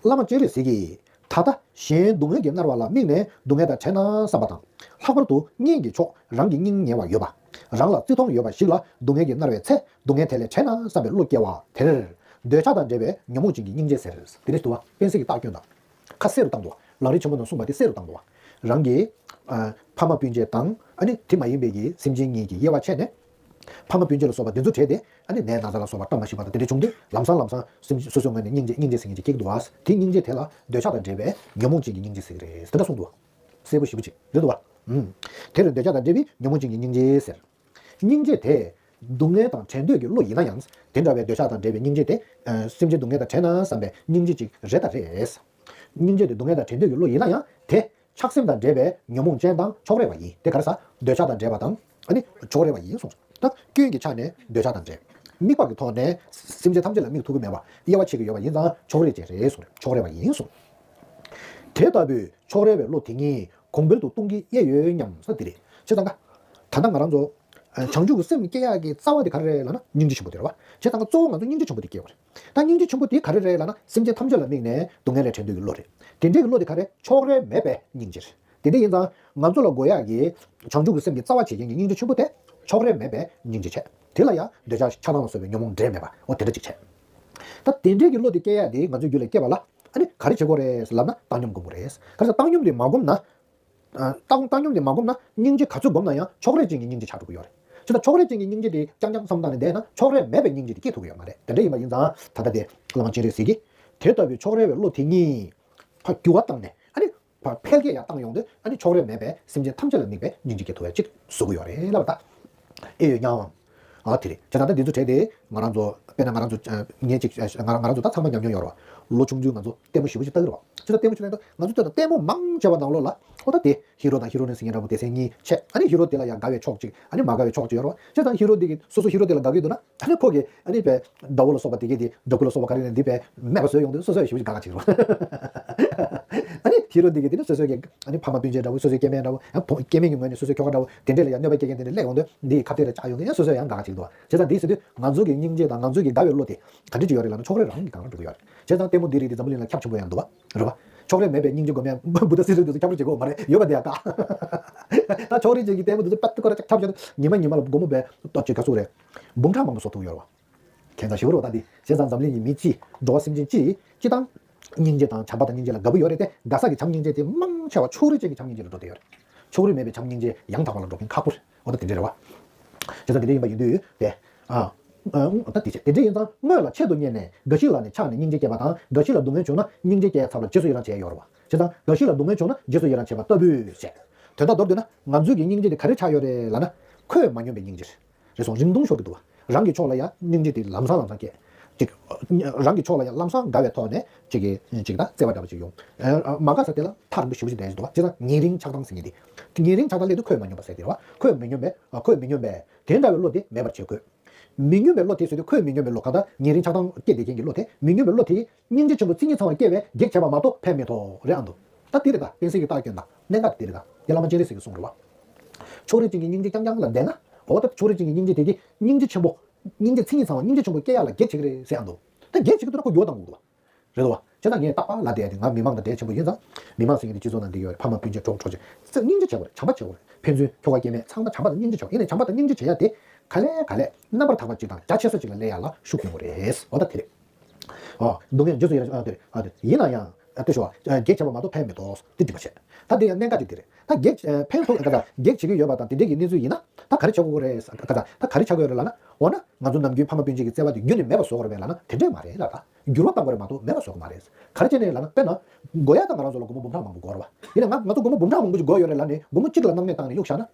བླ་མ་སྤྱན་རས་གཟིགས་ཀྱིས། ད་ལྟ་གཞན་སྡུག་བསྔལ་གྱིས་མནར་བ་ལ་དམིགས་ནས་སྡུག་བསྔལ་དང་བྲལ་ན་བསམ་པ་དང་། ལྷག་པར་དུ་གཉེན་གྱི་ཕྱོགས་རང་གི་སྙིང་ཉེ་བ་ཡོད་པ། རང་ལ་བརྩི་མཐོང་ཡོད་པ་ཞིག་ལ་སྡུག་བསྔལ་གྱིས་མནར་བའི་ཚེ་སྡུག་བསྔལ་དེ་ལས་བྲལ་ན་བསམ་པའི་བློ་སྐྱེ་བ་དེར། འདོད་ཆགས་དང་འབྲེལ་བའི་ཉོན་མོངས་ཅན་གྱི་སྙིང་རྗེ་ཟེར། དེ་རེད་འདུག་བ། སྤེན་སྲིད་ཀྱི་རྟགས་སྐྱོན་དང་། ཁ་གསལ་རུ་བཏང་འདུག་བ། ལམ་རིམ་ཆེན་མོ་ནང་གསུངས་པ་དེ་གསལ་རུ་བཏང་འདུག་བ། རང་གི་ཨ་ཕ་མ་སྤུན་མཆེད་དང་ཨ་ནི་དེ་མ་ཡིན་པའི་གི་སེམས་ཅན་གཉིས་ཀྱི་དབྱེ་བ་ཕྱེ་ནས། ཕ་མ་སྤུན་མཆེད་ལ་སོགས་པ་དེ་ཚོ་བྲལ་ཏེ་ཨ་ནི་ནད་ན་ཚ་ལ་སོགས་པ་བཀྲ་མ་ཤིས་པ་དང་དེ་འདྲ་བྱུང་དུས་ལམ་སང་ལམ་སང་སེམས་སོ་སོའི་ངོས་ནས་སྙིང་རྗེ་སྙིང་རྗེ་ཟེར་མཁན་ཅིག་སྐྱེ་གི་འདུག་བ། དེ་སྙིང་རྗེ་དེ་ལ་འདོད་ཆགས་དང་འབྲེལ་བའི་ཉོན་མོངས་ཅན་གྱི་སྙིང་རྗེ་ཟེར་གི་རེད། དེ་འདྲ་གསུངས་འདུག་བ། གསལ་པོ་ཞེ་པོ་ཅིག་རེད་འདུག་བ། ཨུམ། དེར་འདོད་ཆགས་དང་འབྲེལ་བའི་ཉོན་མོངས་ཅན་གྱི་སྙིང་རྗེ་ཟེར། སྙིང་རྗེ་དེ། སྡུག་བསྔལ་དང་བྲལ་འདོད་ཀྱི་བློ་ཡིན་ན་ཡང་། དེ་འདྲ་བའི་འདོད་ཆགས་དང་འབྲེལ་བའི་སྙིང་རྗེ་དེ། ཨ་སེམས་ཅན་སྡུག་བསྔལ་དང་བྲལ་ན་བསམ་པའི་སྙིང་རྗེ་ཅིག་རེད་ད་རེད། སྙིང་རྗེ་དེ་སྡུག་བསྔལ་དང་བྲལ་འདོད་ཀྱི་བློ་ཡིན་ན་ཡང་དེ། ཆགས་སེམས་དང་འབྲེལ་བའི་ཉོན་མོངས་ཅན་དང་ཕྱོགས་རིས་པ་ཡིན། དེ་ག་རེ་ཟེར། འདོད་ཆགས་དང་འབྲེལ་བ་དང་ཨ་ནི་ཕྱོགས་རིས་པ་ཡིན་གསུངས། ད་སྐྱོན་གྱི་ཆ་ནས་འདོད་ཆགས་དང་འདྲེས། དམིགས་པ་གི་ཐོག་ནས་སེམས་ཅན་ཐམས་ཅད་ལ་དམིགས་ཐུབ་ཀྱི་མེད་པ་དབྱེ་བ་ཕྱེ་གི་ཡོད་པ་ཡིན་ཙང་ཕྱོགས་རིས་ཅན་རེད་གསུངས་རེད། ཕྱོགས་རིས་པ་ཡིན་གསུངས། དེ་ལྟ་བུའི་ཕྱོགས་རིས་པའི་བློ་དེ་ཉིད་གོང་འཕེལ་དུ་གཏོང་གི་ཨེ་ཡོད་སྙམ་ས་དེ་རེད། བྱས་ཙང་ཀ། ད་ལྟ་ང་རང་ཚོ་བྱང་ཆུབ་ཀྱི་སེམས་སྐྱེ་ཡག་གི་རྩ་བ་དེ་ག་རེ་རེད་ལབ་ན་སྙིང་རྗེ་ཆེན་པོ་དེ་རེད་བ། བྱས་ཙང་ཀ་གཙོ་བོ་ང་ཚོ་སྙིང་རྗེ་ཆེན་པོ་དེ་སྐྱེ་དགོས་རེད། ད་སྙིང་རྗེ་ཆེན་པོ་དེ་ག་རེ་རེད་ལབ་ན་སེམས་ཅན་ཐམས་ཅད་ལ་དམིགས་ནས་སྡུག་བསྔལ་ལས་བྲལ་འདོད་ཀྱི་བློ་རེད། དེ་འདྲའི་གི་བློ་དེ་ག་རེ་ཕྱོགས་རིས་མེད་པའི་སྙིང་རྗེ་རེད། དེ་འདྲ་ཡིན་ཙང་ང་ཚོ་ལ་དགོས་ཡག་གི་བྱང་ཆུབ་ཀྱི་སེམས་ཀྱི་རྩ་བ་བྱེད་མཁན་གྱི་སྙིང་རྗེ་ཆེན་པོ་དེ་ཕྱོགས་རིས་མེད་པའི་སྙིང་རྗེ་བྱས། དེ་ལ་ཡང་འདོད་ཆགས་ཆགས་སྡང་ལ་སོགས་པའི་ཉོན་མོངས་འདྲེས་མེད་པ་འོ་དེ་འདྲ་ཅིག་བྱས། ད་དེ་འདྲའི་གི་བློ་དེ་སྐྱེ་ཡག་དེ་ང་ཚོའི་རྒྱུད་ལ་སྐྱེ་བ་ལ་ཨ་ནི་ག་རེ་བྱེད་དགོས་རེད་ལབ་ན་བཏང་སྙོམས་སྒོམ་དགོས་རེད། ག་རེ་ཟེར་བཏང་སྙོམས་དེ་མ་སྒོམ་ན། ཨ། བཏང་བཏང་སྙོམས་དེ་མ་བསྒོམས་ན་སྙིང་རྗེ་ག་ཚོད་བསྒོམས་ན་ཡང་ཕྱོགས་རིས་ཅན་གྱི་སྙིང་རྗེ་ཆགས་འགྲོ་གི་ཡོད་རེད། བྱས་ཙང་ཕྱོགས་རིས་ཅན་གྱི་སྙིང་རྗེ་དེ་རྐྱང་རྐྱང་བསམ་བཏང་ནས་བསྡད་ན་ཕྱོགས་རིས་མེད་པའི་སྙིང་རྗེ་དེ་སྐྱེ་ཐུབ་ཀྱི་ཡོད་མ་རེད། དེ་འདྲ་ཡིན་པ་ཡིན་ཙང་ད་ལྟ་དེ་བླ་མ་སྤྱན་རས་གཟིགས་ཀྱིས་དེ་ལྟ་བུའི་ཕྱོགས་རིས་པའི་བློ་དེ་ཉིད་ཕར་འགྱུར་བ་བཏང་ནས་ཨ་ནི་ཕར་འཕེལ་རྒྱས་ཡར་བཏང་ཡོང་དུས་ཨ་ནི་ཕྱོགས་རིས་མེད་པའི་སེམས་ཅན་ཐམས་ཅད་ལ་དམིགས་པའི་སྙིང་རྗེ་སྐྱེ་ཐུབ་ཡ་ཅིག་བཟོ་གི་ཡོད་རེད་ལབ་པ་ད་ཨེ་ཡོད་སྙམ། ཨ་དེ་རེད། བྱས་ཙང་ད་འདི་ཚོ་གྲས་དེ་ང་རང་ཚོ་དཔེར་ན་ང་རང་ཚོ་ངས་ཅིག་ང་རང་ང་རང་ཚོ་ད་ཚང་མ་ཉམས་མྱོང་ཡོད་རེད་བ། ལོ་ཆུང་ཆུང་ང་ཚོ་ལྟད་མོ་ཞེ་པོ་ཅིག་ལྟ་གི་རེད་བ། ཅི་ལྟ་ལྟད་མོ་ཅིག་ལྟ་ཡིན་ད་ང་ཚོ་ལྟོས་དང་ལྟད་མོ་མང་ཆེ་བ་ནང་ལོགས་ལ་ཨོ་ད་དེ་ཧི་རོ་དང་ཧི་རོ་ནི་ཟེར་མཁན་འདྲ་པོ་སྡེ་ཚན་གཉིས་བྱས། ཨ་ནི་ཧི་རོ་དེ་ལ་ཡང་དགའ་བའི་ཕྱོགས་གཅིག་ཨ་ནི་མ་དགའ་བའི་ཕྱོགས་གཅིག་ཡོད་རེད་བ། བྱས་ཙང་ཧི་རོ་དེ་གི་སོ་སོ་ཧི་རོ་དེ་ལ་དགའ་གི་འདུག་ན་ཨ་ནི་ཁོ་གི་ཨ་ནི་པའི་དགྲ་བོ་ལ་སོགས་པ་དེ་གི་དེ་དགྲ་བོ་ལ་སོགས་པ་ག་རེ་ནས་འདི་པའི་མེད་པ་བཟོས་ཡོང་དུས་སོ་སོ་ཡང་ཞེ་པོ་ཅིག་དགའ་དགའ་ཅིག་རེད་བ། ཨ་ནི་ཧི་རོ་འདི་གི་དེ་ནི་སོ་སོ་གི་ཨ་ནི་ཕ་མ་སྤུན་མཆེད་འདྲ་བོ་སོ་སོའི་སྐྱེ་དམན་འདྲ་བོ་ཨ་ཕོ་སྐྱེ་དམན་གྱི་ངོས་ནས་སོ་སོའི་ཁྱོ་ག་འདྲ་བོ་དེ་འདྲས་ལ་ཡང་གནོད་པ་སྐྱེལ་མཁན་དེ་འདྲས་སླེབས་ཡོང་དུས་འདི་ཡི་ཁ་གཏད་ལ་བཅག་ཡོང་དུས་ཡང་སོ་སོ་ཡང་དགའ་དགའ་ཅིག་འདུག་བ། བྱས་ཙང་འདི་ཟེར་དུས་ང་ཚོ་གི་སྙིང་རྗེ་དང་ང་ཚོ་གི་དགའ་བའི་བློ་དེ་ག་འདྲས་ཅིག་ཡོད་རེད་ལབ་ན་ཕྱོགས་རིས་རང་གི་སྒང་ལ་འགྲོ་གི་ཡོད་རེད། བྱས་ཙང་ལྟད་མོ་འདི་རིགས་འདི་འཛམ་བུ་གླིང་ལ་ཁྱབ་ཆེན་པོ་ཡང་འདུག་བ། རེད་བ། ཕྱོགས་རིས་མེད་པའི་སྙིང་རྗེ་སྒོམ་ཡ་བུ་དྷ་སི་རིགས་འདི་ཚོ་ཁྱབ་རེ་བྱེད་དགོས་མ་རེད། ཡོད་པ་དེ་ཡག་ག་ད་ཕྱོགས་རིས་ཅན་གྱི་ལྟད་མོ་འདི་ཚོ་པད་ཏི་ཀོ་ར་ཅག་ཁྱབ་བྱས་ཏེ་ཉི་མ་ཉི་མ་ལ་སྒོར་མོ་བས་སྟོབས་ཀྱིས་ག་ཚུགས་རེད། འབུམ་ཕྲག་མང་པོ་བཟོ་ཐུབ་ཡོད་རེད་བ། ཁྱད་མཚར་ཞེ་པོ་རེད་བ་ད་འདི། བྱས་ཙང་འཛམ་གླིང་གི་མི་སྤྱི་འགྲོ་བ་སེམས་ཅན་སྤྱི་སྤྱི་དང་། སྙིང་རྗེ་དང་བྱམས་པ་དང་སྙིང་རྗེ་ལ་དགའ་པོ་ཡོད་རེད་དེ་དགའ་ས་གི་བྱམས་སྙིང་རྗེ་དེ་མང་ཆེ་བ་ཕྱོགས་རིས་ཅན་གྱི་བྱམས་སྙིང་རྗེ་ལ་འགྲོ་བསྡད་ཡོད་རེད། ཕྱོགས་རིས་མེད་པའི་བྱམས་སྙིང་རྗེ་ཡང་དག་པ་ལ་འགྲོ་མཁན་ཁག་པོ་རེད། འོ་ད་དེ་འདྲ་རེད་བ། བྱས་ཙང་དེ་འདྲ་ཡིན་པ་ཡིན་དུས་དེ། ཨ། ཨ། ད་དེ་བྱས་དེ་འདྲ་ཡིན་ཙང་སྔོན་ལ་ཆེད་དུ་གཉེར་ནས་འགའ་ཞིག་ལ་ནི་ཆགས་ནས་སྙིང་རྗེ་སྐྱེས་པ་དང་འགའ་ཞིག་ལ་སྡུག་བསྔལ་བྱུང་ན་སྙིང་རྗེ་སྐྱེས་ཚབ་ལ་རྗེས་སུ་ཡི་རང་བྱས་ཡོད་རེད་བ། བྱས་ཙང་འགའ་ཞིག་ལ་སྡུག་བསྔལ་བྱུང་ན་རྗེས་སུ་ཡི་རང་བྱས་པ་ལྟ་བུ་བྱས། དོན་དག་མདོར་བསྡུས་ན་ང་ཚོའི་གི་སྙིང་རྗེ་དེ་ག་རེ་ཆགས་ཡོད་རེད་ལབ་ན། ཁོས་མ་སྙོམས་པའི་སྙིང་རྗེ་རེད། རེ་ཟུང་རིང་ཐུང་ཤོར་གྱི་འདུག་བ། རང་གི་ཕྱོགས་ལ་ཡང་སྙིང་རྗེ་དེ་ལམ་སང་ལམ་སང་སྐྱེ། ཅིག་རང་གི་ཕྱོགས་ལ་ཡང་ལམ་སང་དགའ་བའི་ཐོག་ནས་ཅིག་གི་ཅིག་དང་བརྩེ་བ་འདྲ་པོ་ཅིག་ཡོང་། ཨ། མ་དགའ་ས་དེ་ལ་ཐག་རིང་པོ་ཞེ་པོ་ཅིག་འདྲ་ཞིག་འདུག་བ། བྱས་ཙང་ཉེ་རིང་ཆགས་སྡང་ཟེར་མཁན་དེ། ཉེ་རིང་ཆགས་སྡང་སླེབས་དུས་ཁོས་མ་སྙོམས་པ་ཟེར་དེ་རེད་བ། ཁོས་མི་སྙོམས་པས། ཨ། ཁོས་མི་སྙོམས་པས། དེ་འདྲ་བའི་བློ་དེ་མེད་པར་བྱེད་དགོས། མི་སྙོམས་པའི་བློ་དེ་ཟེར་དུས་ཁོས་མི་སྙོམས་པའི་བློ་གང་ལྟར་ཉེ་རིང་ཆགས་སྡང་སྐྱེས་བསྡད་མཁན་གྱི་བློ་དེ་མི་སྙོམས་པའི་བློ་དེ་སྙིང་རྗེ་ཆེན་པོ་མཚན་ཉིད་ཚང་བར་སྐྱེ་བས་གེགས་བྱས་པ་མ་གཏོགས་ཕན་མི་ཐོགས་རེད་ཨ་འདུག་ད་དེ་རེད་ད་བསྟན་སྲིད་ཀྱི་རྟགས་སྐྱོན་དང་གནད་འགག་དེ་དེ་རེད་ད། དེ་བླ་མ་སྤྱན་རས་གཟིགས་ཀྱིས་གསུངས་རེད་བ། ཕྱོགས་རིས་ཅན་གྱི་སྙིང་རྗེ་རྐྱང་རྐྱང་ལ་བསྡད་ན། འོ་ད་ཕྱོགས་རིས་ཅན་གྱི་སྙིང་རྗེ་དེ་གིས་སྙིང་རྗེ་ཆེན་པོ། སྙིང་རྗེ་མཚན་ཉིད་ཚང་བ་སྙིང་རྗེ་ཆེན་པོ་སྐྱེ་ཡག་ལ་གེགས་བྱེད་ཀྱི་རེད་ཟེར་ཨ་འདུག་ད་གེགས་བྱེད་ཀྱི་འདུག་ན་ཁོ་ཡོ་བཏང་དགོས་འདུག་བ། རེད་དོ། བྱས་ཙང་ངས་རྟག་པར་ལབ་བསྡད་ཡ་དེ་ང་མི་མང་དང་འབྲེལ་ཆེན་པོ་ཡིན་ཙང་། མི་མང་ཟེར་མཁན་དེ་སྤྱི་ཚོགས་ནང་འདི་ཡོད་རེད། ཕ་མ་སྤུན་མཆེད་གྲོགས་གྲོགས་བྱེད་ཚེ་སྙིང་རྗེ་བྱེད་དགོས་རེད། བྱམས་པ་བྱེད་དགོས་རེད། ཕན་ཚུན་ཁྱོ་ག་སྐྱེ་དམན་ཚང་མ་བྱམས་པ་དང་སྙིང་རྗེ་བྱེད་ཡ་དེ། ག་ལེ་ག་ལེ་རྣམ་པར་དག་པ་ཅིག་དང་རྒྱ་ཆེ་ས་ཅིག་ལ་སླེབས་ཡ་ལ་ཤུགས་སྐྱོན་དགོས་རེད། འོ་ད་དེ་རེད། ཨོ། སྡུག་བསྔལ་རྗེས་སུ་ཡི་རང་ཨ་དེ་རེད་ཨ་དེ་ཡིན་ན་ཡང་ཨ་དེ་ཤོ་ཨ་གེགས་བྱས་པ་མ་གཏོགས་ཕན་མི་ཐོགས་དེ་སྒྲིག་པ་བྱས། ད་དེ་ཡང་གནད་འགག་ཅིག་དེ་རེད། ད་གེགས་ཕན་ཐོགས་ག་ད་གེགས་བྱེད་ཀྱི་ཡོད་པ་དང་དེ་འདྲས་ཀྱི་གནས་ཚུལ་ཡིན་ན་ད་ག་རེ་བྱེད་དགོས་རེད་ག་ད་ད་ག་རེ་བྱ་དགོས་རེད་ལབ་ན། འོ་ན་ང་ཚོ་ནམ་རྒྱུན་ཕ་མ་སྤུན་མཆེད་ཀྱི་བརྩེ་བ་དེ་རྒྱུན་ནས་མེད་པ་བཟོ་དགོས་རེད་པས་ལབ་ན་དེ་འདྲས་མ་རེད་ལ། ད་འགྱུར་བ་གཏང་དགོས་རེད་མ་གཏོགས་མེད་པ་བཟོ་དགོས་མ་རེད། ག་རེ་བྱས་ནས་ལབ་ན་དཔེར་ན། དགོས་ཡ་ད་ང་རང་ཚོ་ལ་སྒོར་མོ་འབུམ་ཕྲག་མང་པོ་དགོས་རེད་བ། ཡིན་ན་ང་ང་ཚོ་སྒོར་མོ་འབུམ་ཕྲག་མང་པོ་ཅིག་དགོས་ཡོད་རེད་ལབ་ནས་སྒོར་མོ་གཅིག་ལ་སྣང་མེད་བཏང་ནས་གཡུགས་བཞག་ན།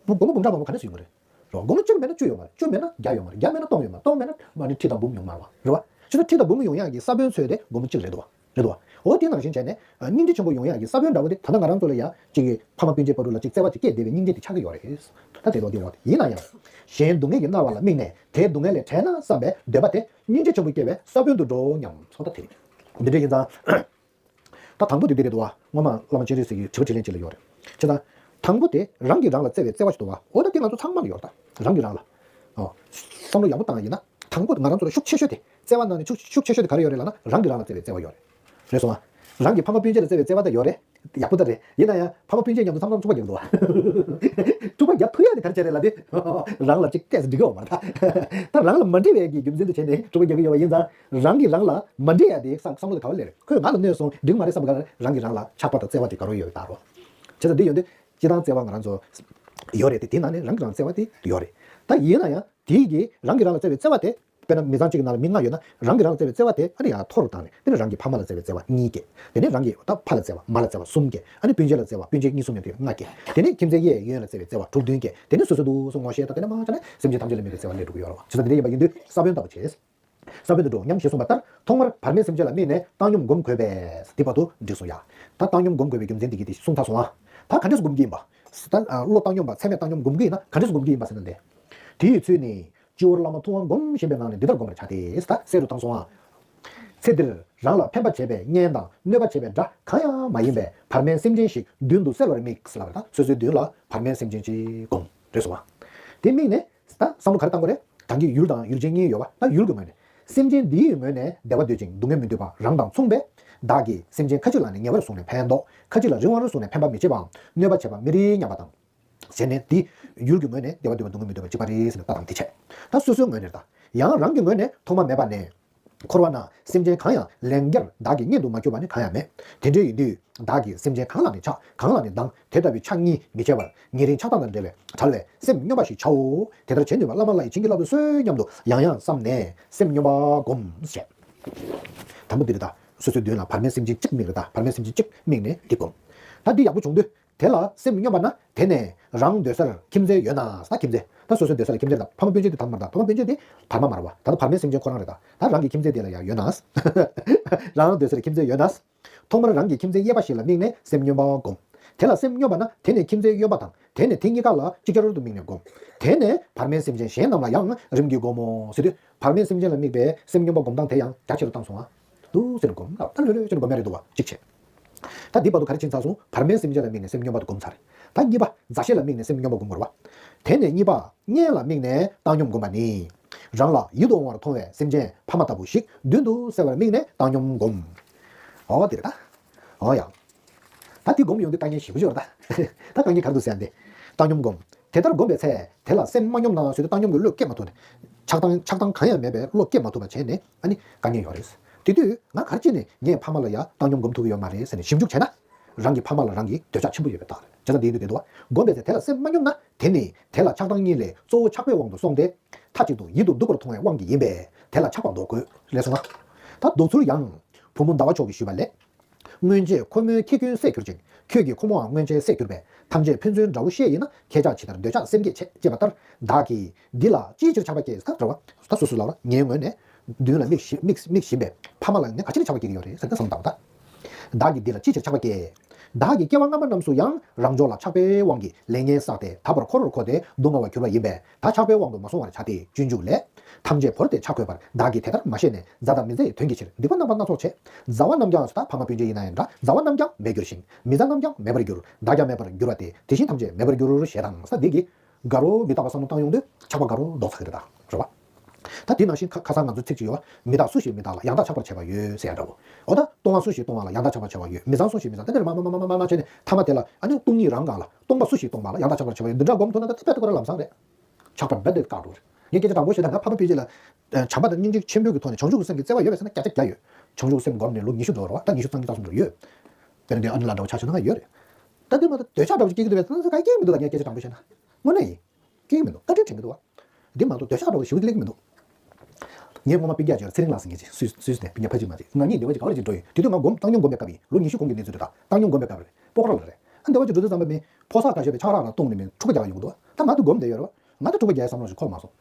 སྒོར་མོ་གཅིག་མེད་ན་བཅུ་ཡོད་མ་རེད། བཅུ་མེད་ན་བརྒྱ་ཡོད་མ་རེད། བརྒྱ་མེད་ན་སྟོང་ཡོད་མ་རེད། སྟོང་མེད་ན་མ་ནི་ཁྲི་དང་འབུམ་ཡོང་མ་རེད་བ། རེད་བ། ཁྲི་དང་ཁྲི་དང་འབུམ་ཡོང་ཡག་གི་ས་བོན་འཚོལ་ཏེ་སྒོར་མོ་གཅིག་རེད་འདུག་བ། རེད་འདུག་བ། འོ་དེ་ནང་བཞིན་བྱས་ནས་སྙིང་རྗེ་ཆེན་པོ་ཡོང་ཡག་གི་ས་བོན་འདྲ་བོ་དེ་ད་ལྟ་ང་རང་ཚོ་ལ་ཡ་གཅིག་གི་ཕ་མ་སྤུན་མཆེད་བར་དུ་ལ་གཅིག་བརྩེ་བ་གཅིག་སྐྱེས་བསྡད་པའི་སྙིང་རྗེ་དེ་ཆགས་ཀྱི་ཡོད་རེད། ད་དེ་ལོ་དེ་འོ་དེ་ཡིན་ན་ཡང་། གཞན་སྡུག་བསྔལ་གྱིས་མནར་བ་ལ་དམིགས་ནས་དེའི་སྡུག་བསྔལ་ལས་བྲལ་ན་བསམ་པའི་འདོད་པ་དེ་སྙིང་རྗེ་ཆེན་པོ་སྐྱེ་བའི་ས་བོན་དུ་འགྲོ་སྙམ། སོ་ད་དེ་རེད། འདི་འདྲ་ཡིན་ཙང་། ད་དང་པོ་དེ་འདི་རེད་འདུག་བ། སྔོན་མ་བླ་མ་སྤྱན་རས་གཟིགས་ཀྱི་དྲི་བ་དྲིས་ལན་གཅིག་ལ་ཡོད་རེད། བྱས་ཙང་། དང་པོ་དེ་རང་གིས་རང་ལ་བརྩེ་བའི་བརྩེ་བ་ཞིག་འདུག་བ། འོ་ད་དེ་ང་ཚོ་ཚང་མ་ལ་ཡོད་རེད་ད། རང་གིས་རང་ལ། ཨོ། བསམ་བློ་ཡག་པོ་བཏང་ཡིན་ན། དང་པོ་ང་རང་ཚོ་ལ་ཤུགས་ཆེ་ཤོས་དེ། བརྩེ་བ་ནང་ནས་ཤུགས་ཤུགས་ཆེ་ཤོས་དེ་ག་རེ་ཡོད་རེད་ལབ་ན་རང་གིས་རང་ལ་བརྩེ་བའི་བརྩེ་བ་ཡོད་རེད། རེད་སོང་ཨ། རང་གིས་ཕ་མ་སྤུན་མཆེད་ལ་བརྩེ་བའི་བརྩེ་བ་ད་ཡོད་རེད། ཡག་པོ་ད་རེད། ཡིན་ན་ཡང་ཕ་མ་སྤུན་མཆེད་མཉམ་དུ་མཚམས་མཚམས་འཁྲུག་པ་རྒྱག་གི་འདུག་བ། འཁྲུག་པ་རྒྱག་ཐུབ་ཡ་དེ་ག་རེ་བྱས་རེད་ལབ་དུས། རང་ལ་གཅིག་ཏོག་ཙམ་འགྲིག་གི་ཡོད་མ་རེད་ད། ད་རང་ལ་མ་འགྲིག་པའི་གི་རྒྱུ་མཚན་དུ་བྱས་ནས་འཁྲུག་པ་རྒྱག་གི་ཡོད་པ་ཡིན་ཙང་། རང་གིས་རང་ལ་མ་འགྲིག་ཡ་དེ་བསམ་བསམ་བློ་དེ་ག་བ་སླེབས་རེད། ཁོས་ང་ལ་གནོད་སོང་འགྲིག་མ་རེད་བསམ་པ་ག་རང་གིས་རང་ལ་ཆགས་པ་དང་བརྩེ་བ་དེ་ག་རེ་ཡོད་ད་རོ། བྱས་ཙང་འདི་ཡོད་དུས། སྤྱིར་བཏང་བརྩེ་བ་ང་རང་ཚོ་ཡོད་རེད་དེ་དེའི་ནང་ནས་རང་གིས་རང་བརྩེ་བ་དེ་ཡོད་རེད། ད་ཡིན་ན་ཡང་དེའི་གི་རང་གིས་རང་ལ་བརྩེ་བའི་བརྩེ་བ་དེ། དཔེར་ན་མི་ཚང་གཅིག་གི་ནང་ལ་མི་ལྔ་ཡོད་ན་རང་གིས་རང་ལ་བརྩེ་བའི་བརྩེ་བ་དེ་ཨ་ནི་ཡང་མཐོ་རུ་བཏང་ནས་དེ་ནི་རང་གི་ཕ་མ་ལ་བརྩེ་བའི་བརྩེ་བ་གཉིས་སྐྱེ། དེ་ནས་རང་གི་ད་ཕ་ལ་བརྩེ་བ་མ་ལ་བརྩེ་བ་གསུམ་སྐྱེ། ཨ་ནི་སྤུན་མཆེད་ལ་བརྩེ་བ་སྤུན་མཆེད་གཉིས་གསུམ་ཡོད་དུས་ལྔ་སྐྱེ། དེ་ནས་ཁྱིམ་མཚེས་གཡས་གཡོན་ལ་བརྩེ་བའི་བརྩེ་བ་དྲུག་བདུན་སྐྱེ། དེ་ནས་སོ་སོ་དུ་སོ་ངོ་ཤེས་དང་དེ་ནས་མང་ཆ་ནས་སེམས་ཅན་ཐམས་ཅད་ལ་དམིགས་པའི་བརྩེ་བ་སླེབས་འགྲོ་གི་ཡོད་རེད་བ། བྱས་ཙང་དེ་འདྲ་ཡིན་པ་ཡིན་དུས་ས་བོན་ལྟ་བུ་བྱས། ས་བོན་དུ་འགྲོ་སྙམ་ཞེས་གསུངས་པ་ལྟར་ཐོག་མར་བར་མའི་སེམས་ཅན་ལ་དམིགས་ནས་བཏང་སྙོམས་སྒོམ་དགོས་པས་དེ་བར་དུ་འགྲིག་སོང་ཡ། ད་བཏང་སྙོམས་སྒོམ་དགོས་པའི་རྒྱུ་མཚན་དེ་གི་དེ་གསུངས་ཚར་སོང་ཨ། ད་ག་འདྲས་སེ་སྒོམ་གྱི་ཡིན་པ། ད་བློ་བཏང་སྙོམས་པ་ཚད་མེད་བཏང་སྙོམས་སྒོམ་གྱི་ཡིན་ན་ག་འདྲས་སེ་སྒོམ་གྱི་ཡིན་པ་ཟེར་ན་འདི། དེའི་ཚུལ་ནི། སྤྱི་བོར་བླ་མ་ཐུབ་དབང་བསྒོམ་བཞིན་པའི་ངང་ནས་འདི་ལྟར་བསྒོམ་པར་བྱ་སྟེ། ད་གསལ་རུ་བཏང་སོང་ཨ། ཚེ་འདིར་རང་ལ་ཕན་པ་བྱེད་པའི་གཉེན་དང་གནོད་པ་བྱེད་པའི་དགྲ་གང་ཡང་མ་ཡིན་པའི་བར་མའི་སེམས་ཅན་ཞིག་མདུན་དུ་གསལ་བར་དམིགས་ལབ་པ་དང་། སོ་སོའི་མདུན་ལ་བར་མའི་སེམས་ཅན་ཅིག་བསྒོམ་རེད་སོང་བ། དེ་དམིགས་ནས་ད་བསམ་བློ་ག་རེ་བཏང་དགོས་རེད། ད་གིན་ཡུལ་དང་ཡུལ་ཅན་གཉིས་ཡོད་པ། ད་ཡུལ་གྱི་ངོས་ནས་སེམས་ཅན་འདིའི་ངོས་ནས་བདེ་བ་འདོད་ཅིང་སྡུག་བསྔལ་མི་འདོད་པ་རང་དང་མཚུངས་པས། བདག་གིས་སེམས་ཅན་ཁ་ཅིག་ལ་ནི་ཉེ་བར་བཟུང་ནས་ཕན་འདོགས། ཁ་ཅིག་ལ་རིང་བར་བཟུང་ནས་ཕན་པ་མི་བྱེད་པའམ་གནོད་པ་བྱེད་པ་མི་རིགས་སྙམ་པ་དང་། བྱས་ནས་འདི་ཡུལ་གྱི་ངོས་ནས་བདེ་བ་འདོད་པ་སྡུག་བསྔལ་མི་འདོད་པ་གཅིག་པ་རེད་ཟེར་ནས་ལྟ་སྟངས་དེ་བྱས། ད་སོ་སོའི་ངོས་ནས་ད་ཡང་རང་གི་ངོས་ནས་ཐོག་མ་མེད་པ་ནས། འཁོར་བ་ན་སེམས་ཅན་གང་ཡང་ལན་བརྒྱར་བདག་གི་གཉེན་དུ་མ་གྱུར་པ་ནི་གང་ཡང་མེད། དེ་འདྲ་ཡིན་དུས་བདག་གིས་སེམས་ཅན་གང་ལ་ནི་ཆགས། གང་ལ་ནི་སྡང་། དེ་ལྟ་བུའི་ཕྱག་གཉིས་མི་བྱེད་པར་ཉེ་རིང་ཆགས་སྡང་དང་བྲལ་བའི་བྲལ་བའི་སེམས་སྙོམས་པ་ཞིག་བྱའོ། དེ་ལྟར་བྱེད་ནུས་པ་བླ་མ་ལྷ་ཡི་བྱིན་གྱིས་བརླབ་ཏུ་གསོལ་སྙམ་དུ་ཡང་ཡང་བསམས་ནས་སེམས་སྙོམས་པ་བསྒོམ་ཞེས། དང་པོ་འདི་རེད་ད། སོ་སོའི་མདུན་ལ་བར་མའི་སེམས་ཅན་གཅིག་དམིགས་རེད་ད། བར་མའི་སེམས་ཅན་གཅིག་དམིགས་ནས་འདི་བསྒོམ། ད་འདི་ཡག་པོ་བྱུང་དུས། དེ་ལ་སེམས་སྙོམས་པ་ན་དེ་ནས་རང་སྡོད་སར་ཁྱིམ་མཚེས་ཡོད་ན། ད་ཁྱིམ་མཚེས། ད་སོ་སོའི་སྡོད་ས་ལ་ཁྱིམ་མཚེས་དང་ཕ་མ་སྤུན་མཆེད་དེ་དང་མ་རེད། ད་ཕ་མ་སྤུན་མཆེད་དེ་བར་མ་མ་རེད་བ། ད་ལྟ་བར་མའི་སེམས་ཅན་ཁོ་རང་རེད། ད་ད་རང་གི་ཁྱིམ་མཚེས་དེ་ལ་ཡང་ཡོད་ན། རང་སྡོད་སར་ཁྱིམ་མཚེས་ཡོད་ན། ཐོག་མར་རང་གི་ཁྱིམ་མཚེས་གཡས་པ་ཞིག་ལ་དམིགས་ནས་སེམས་སྙོམས་པ་བསྒོམ། དེ་ལ་སེམས་སྙོམས་པ་ན་དེ་ནས་ཁྱིམ་མཚེས་གཡོན་པ་དང་དེ་ནས་དེ་གཉིས་ཀ་ལ་ཅིག་ཅར་དུ་དམིགས་ནས་བསྒོམ། དེ་ནས་བར་མའི་སེམས་ཅན་གཞན་རྣམས་ལ་ཡང་རིམ་གྱིས་བསྒོམ་མོ་ཟེར་དུས། བར་མའི་སེམས་ཅན་ལ་དམིགས་པའི་སེམས་སྙོམས་པ་བསྒོམ་སྟངས་དེ་ཡང་རྒྱ་ཆེ་རུ་བཏང་སོང་ཨ། འདུག་ཟེར་ནས་བསྒོམ་ལ་ད་ལྷོད་ལྷོད་བྱས་ནས་བསྒོམ་ཡ་རེད་འདུག་བ། གཅིག་བྱས། ད་འདི་བར་དུ་ག་རེ་ཕྱིན་ཚར་སོང་། བར་མའི་སེམས་ཅན་ལ་དམིགས་ནས་སེམས་སྙོམས་པ་དུ་བསྒོམ་ཚར་རེད། ད་གཉིས་པ་མཛའ་བཤེས་ལ་དམིགས་ནས་སེམས་སྙོམས་པ་བསྒོམ་དགོས་རེད་བ། དེ་ནས་གཉིས་པ་གཉེན་ལ་དམིགས་ནས་བཏང་སྙོམས་བསྒོམ་པ་ནི། རང་ལ་ཡིད་དུ་འོང་བར་མཐོང་བའི་སེམས་ཅན་ཕ་མ་ལྟ་བུ་ཞིག་མདུན་དུ་གསལ་བར་དམིགས་ནས་བཏང་སྙོམས་བསྒོམ། འོ་དེ་རེད་ད། འོ་ཡ། ད་འདི་སྒོམ་ཡོང་དུས་དཀའ་ངལ་ཞེ་པོ་ཅིག་ཡོད་རེད་ད། ད་དཀའ་ངལ་ག་རེ་འདུག་ཟེར་ཡ་འདི། བཏང་སྙོམས་སྒོམ། དེ་ལྟར་བསྒོམས་པའི་ཚེ་དེ་ལ་སེམས་མ་སྙོམས་ན་ཟེར་དུས་བཏང་སྙོམས་ཀྱི་བློ་སྐྱེ་མ་ཐུབ་ནས། ཆགས་སྡང་ཆགས་སྡང་གང་ཡང་མེད་པའི་བློ་སྐྱེ་མ་ཐུབ་པ་བྱས་ནས་ཨ་ནི་དཀའ་ངལ་ཡོད་རེད། དེ་དུས་ང་ག་རེ་བྱས་ནས་ངས་ཕ་མ་ལ་ཡ་བཏང་སྙོམས་སྒོམ་ཐུབ་ཀྱི་ཡོད་མ་རེད་ཟེར་ནས་ཞིབ་འཇུག་བྱས་ན། རང་གི་ཕ་མ་ལ་རང་གི་འདོད་ཆགས་ཆེན་པོ་ཡོད་པའི་རྟགས་རེད། བྱས་ཙང་འདི་ཡིན་དུས་དེ་འདུག་བ། བསྒོམས་པའི་ཚེ་དེ་ལ་སེམས་མ་སྙོམས་ན་དེ་ནི་དེ་ལ་ཆགས་སྡང་གཉིས་ལས་གཙོ་བོ་ཆགས་པའི་དབང་དུ་སོང་སྟེ། མཐའ་གཅིག་ཏུ་ཡིད་དུ་སྡུག་པར་མཐོང་བའི་དབང་གིས་ཡིན་པས་དེ་ལ་ཆགས་པ་ལྡོག་དགོས་ལས་གསུངས་པ། ད་ལྡོག་ཚུལ་ཡང་། བུ་མོ་ཟླ་བ་མཆོག་གིས་ཞུས་པ་ལས། སྔོན་ཆད་ཁོ་མོའི་ཁྱི་རྐུན་བསད་གྱུར་ཅིང་ཁྱོད་ཀྱིས་ཁོ་མོའང་སྔོན་ཆད་བསད་གྱུར་པས་ཐམས་ཅད་ཕན་ཚུན་འདྲ་བོ་ཤེས་ཡིན་ན་ཁྱེད་ཅག་ཇི་ལྟར་འདོད་ཆགས་སེམས་བསྐྱེད་བྱེད་ཅེས་པ་ལྟར་བདག་གིས་འདི་ལ་ཅིའི་ཕྱིར་ཆགས་པ་སྐྱེས་ད་འདྲ་བ། ད་སོ་སོ་ལ་ངའི་ངོས་ནས་མདུན་ལ་དམིགས་ཤི་དམིགས་དམིགས་བཞིན་པའི་ཕ་མ་ལ་ངས་ག་ཅི་ལ་ཆགས་པ་སྐྱེ་གི་ཡོད་རེད་ཟེར་ཏེ་བསམ་བཏང་ད། བདག་གིས་འདི་ལ་ཅིའི་ཕྱིར་ཆགས་པ་སྐྱེས། བདག་གི་སྐྱེ་བ་སྔ་མ་རྣམས་སུ་ཡང་རང་ཕྱོགས་ལ་ཆགས་པའི་དབང་གིས་ལས་ངན་བསགས་ཏེ་ད་བར་འཁོར་བར་འཁོར་ཏེ་སྡུག་བསྔལ་བར་གྱུར་པ་ཡིན་པས་ད་ཆགས་པའི་དབང་དུ་མ་སོང་བར་བྱ་སྟེ་སྤྱོད་འཇུག་ལས། ཐམས་ཅད་བོར་ཏེ་ཆགས་འགོས་པར་བདག་གིས་དེ་ལྟར་མ་ཤེས་ནས་མཛའ་དང་མི་མཛའི་དོན་གྱི་ཕྱིར་སྡིག་པ་རྣམ་པ་སྣ་ཚོགས་བྱས། མཛའ་བ་རྣམས་ཀྱང་ད་ཕ་མ་སྤུན་མཆེད་ཡིན་ན་ཡང་འདྲ་མཛའ་བ་རྣམས་ཀྱང་མེད་འགྱུར་ཞིང་མི་མཛའ་རྣམས་ཀྱང་མེད་པར་འགྱུར་བདག་ཀྱང་མེད་པར་འགྱུར་བ་སྟེ་དེ་བཞིན་ཐམས་ཅད་མེད་པར་འགྱུར་ཞེས་དང་ས་འདི་གི་དགའ་རོགས་མི་རྟག་པ་བསམ་བློ་བཏང་ཡོང་དུས་ཆགས་པ་དགའ་རོགས་ལྡོག་ཚར་གི་རེད་ད། རེད་བ། ད་དེ་ནང་བཞིན་ཁ་ཁ་སང་ང་ཚོ་ཚིག་ཅིག་ཡོད་བ། མི་རྟག་སུ་ཞིག་མི་རྟག་ལ་ཡང་དག་ཆགས་པར་བྱེད་པ་ཡོད་ཟེར་ཡ་འདྲ་བོ། འོ་ད་སྟོང་བ་སུ་ཞིག་སྟོང་བ་ལ་ཡང་དག་ཆགས་པར་བྱེད་པ་ཡོད། མི་ཚངས་སུ་ཞིག་མི་ཚངས་དེ་འདྲ་མ་མ་མ་མ་མ་མ་བྱས་ནས་ཐ་མ་དེ་ལ་ཨ་ནི་སྟོང་ཉིད་རང་གང་ལ་སྟོང་པ་སུ་ཞིག་སྟོང་པ་ལ་ཡང་དག་ཆགས་པར་བྱེད་པ་ཡོད་འདི་འདྲ་སྒོམ་ཐུབ་ན་ད་དེ་དཔེ་ཐུབ་ཀ་ར་ལམ་སང་རེད། ཆགས་པ་རྦད་དེ་བཀག་འགྲོ་རེད། ངས་སྐད་ཆ་དྲང་པོ་བཤད་ན་ང་ཕ་མ་སྤུན་མཆེད་ལ། བྱམས་པ་དང་སྙིང་རྗེ་ཆེན་པོའི་གི་ཐོག་ནས་བྱང་ཆུབ་ཀྱི་སེམས་ཀྱི་བརྩེ་བ་ཡོད་པས་ཟེར་ན་བརྒྱ་ཆ་བརྒྱ་ཡོད། བྱང་ཆུབ་སེམས་སྒོམ་ནས་ལོ་ཉི་ཤུ་འགྲོ་རེད་བ། ད་ཉི་ཤུ་རྩ་གཉིས་རྩ་གསུམ་འགྲོ་ཡོད། དཔེར་ན་འདི་ཨ་ནི་ལ་འདྲ་བོ་ཆ་བཞག་ན་ང་ཡོད་རེད། ད་འདི་མ་གཏོགས་འདོད་ཆགས་འདྲ་བོ་ཅིག་སྐྱེ་གི་འདུག་བས་ད་ང་སྐྱེ་གི་མི་འདུག་ད་ངས་སྐད་ཆ་དྲང་པོ་བཤད་ན། དངོས་གནས་ཡིན། སྐྱེ་གི་མི་འདུག་བཀའ་དྲིན་དྲན་གི་འདུག་བ། འདི་མ་གཏོགས་འདོད་ཆགས་འདྲ་བོ་ཞེ་པོ་ཅིག་སླེབས་ཀྱི་མི་འདུག་ངའི་སྔོན་མ་སྤུན་ཀྱག་ཅིག་ལ་ཚེ་རིང་ལགས་ཟེར་མཁན་ཅིག་སུད་སུད་ནས་སྤུན་ཀྱག་ཕ་གཅིག་མ་གཅིག་ང་གཉིས་འདི་བ་ཅིག་ག་བར་ཅིག་འགྲོ་ཡིན། དེ་དུས་ང་སྒོམ་བཏང་སྙོམས་སྒོམ་པའི་སྐབས་ཡིན། ལོ་ཉི་ཤུ་གོང་གི་གནས་ཚུལ་རེད་ད། བཏང་སྙོམས་སྒོམ་པའི་སྐབས་རེད། སྤོག་ར་ལ་རེད། ཨ་འདི་བ་ཅིག་འགྲོ་དུས་ཙམ་པ་མི་ཕོ་གསར་འགའ་ཤས་པའི་ཆང་རག་ལ་བཏུང་ནས་མི་འཁྲུག་པ་རྒྱག་ཡོང་གི་འདུག་ད་ང་དུ་སྒོམ་བསྡད་ཡོད་རེད་བ། ང་དུ་འཁྲུག་པ་རྒྱག་བསམ་བློ་ཞིག་འཁོར་མ་སོང་།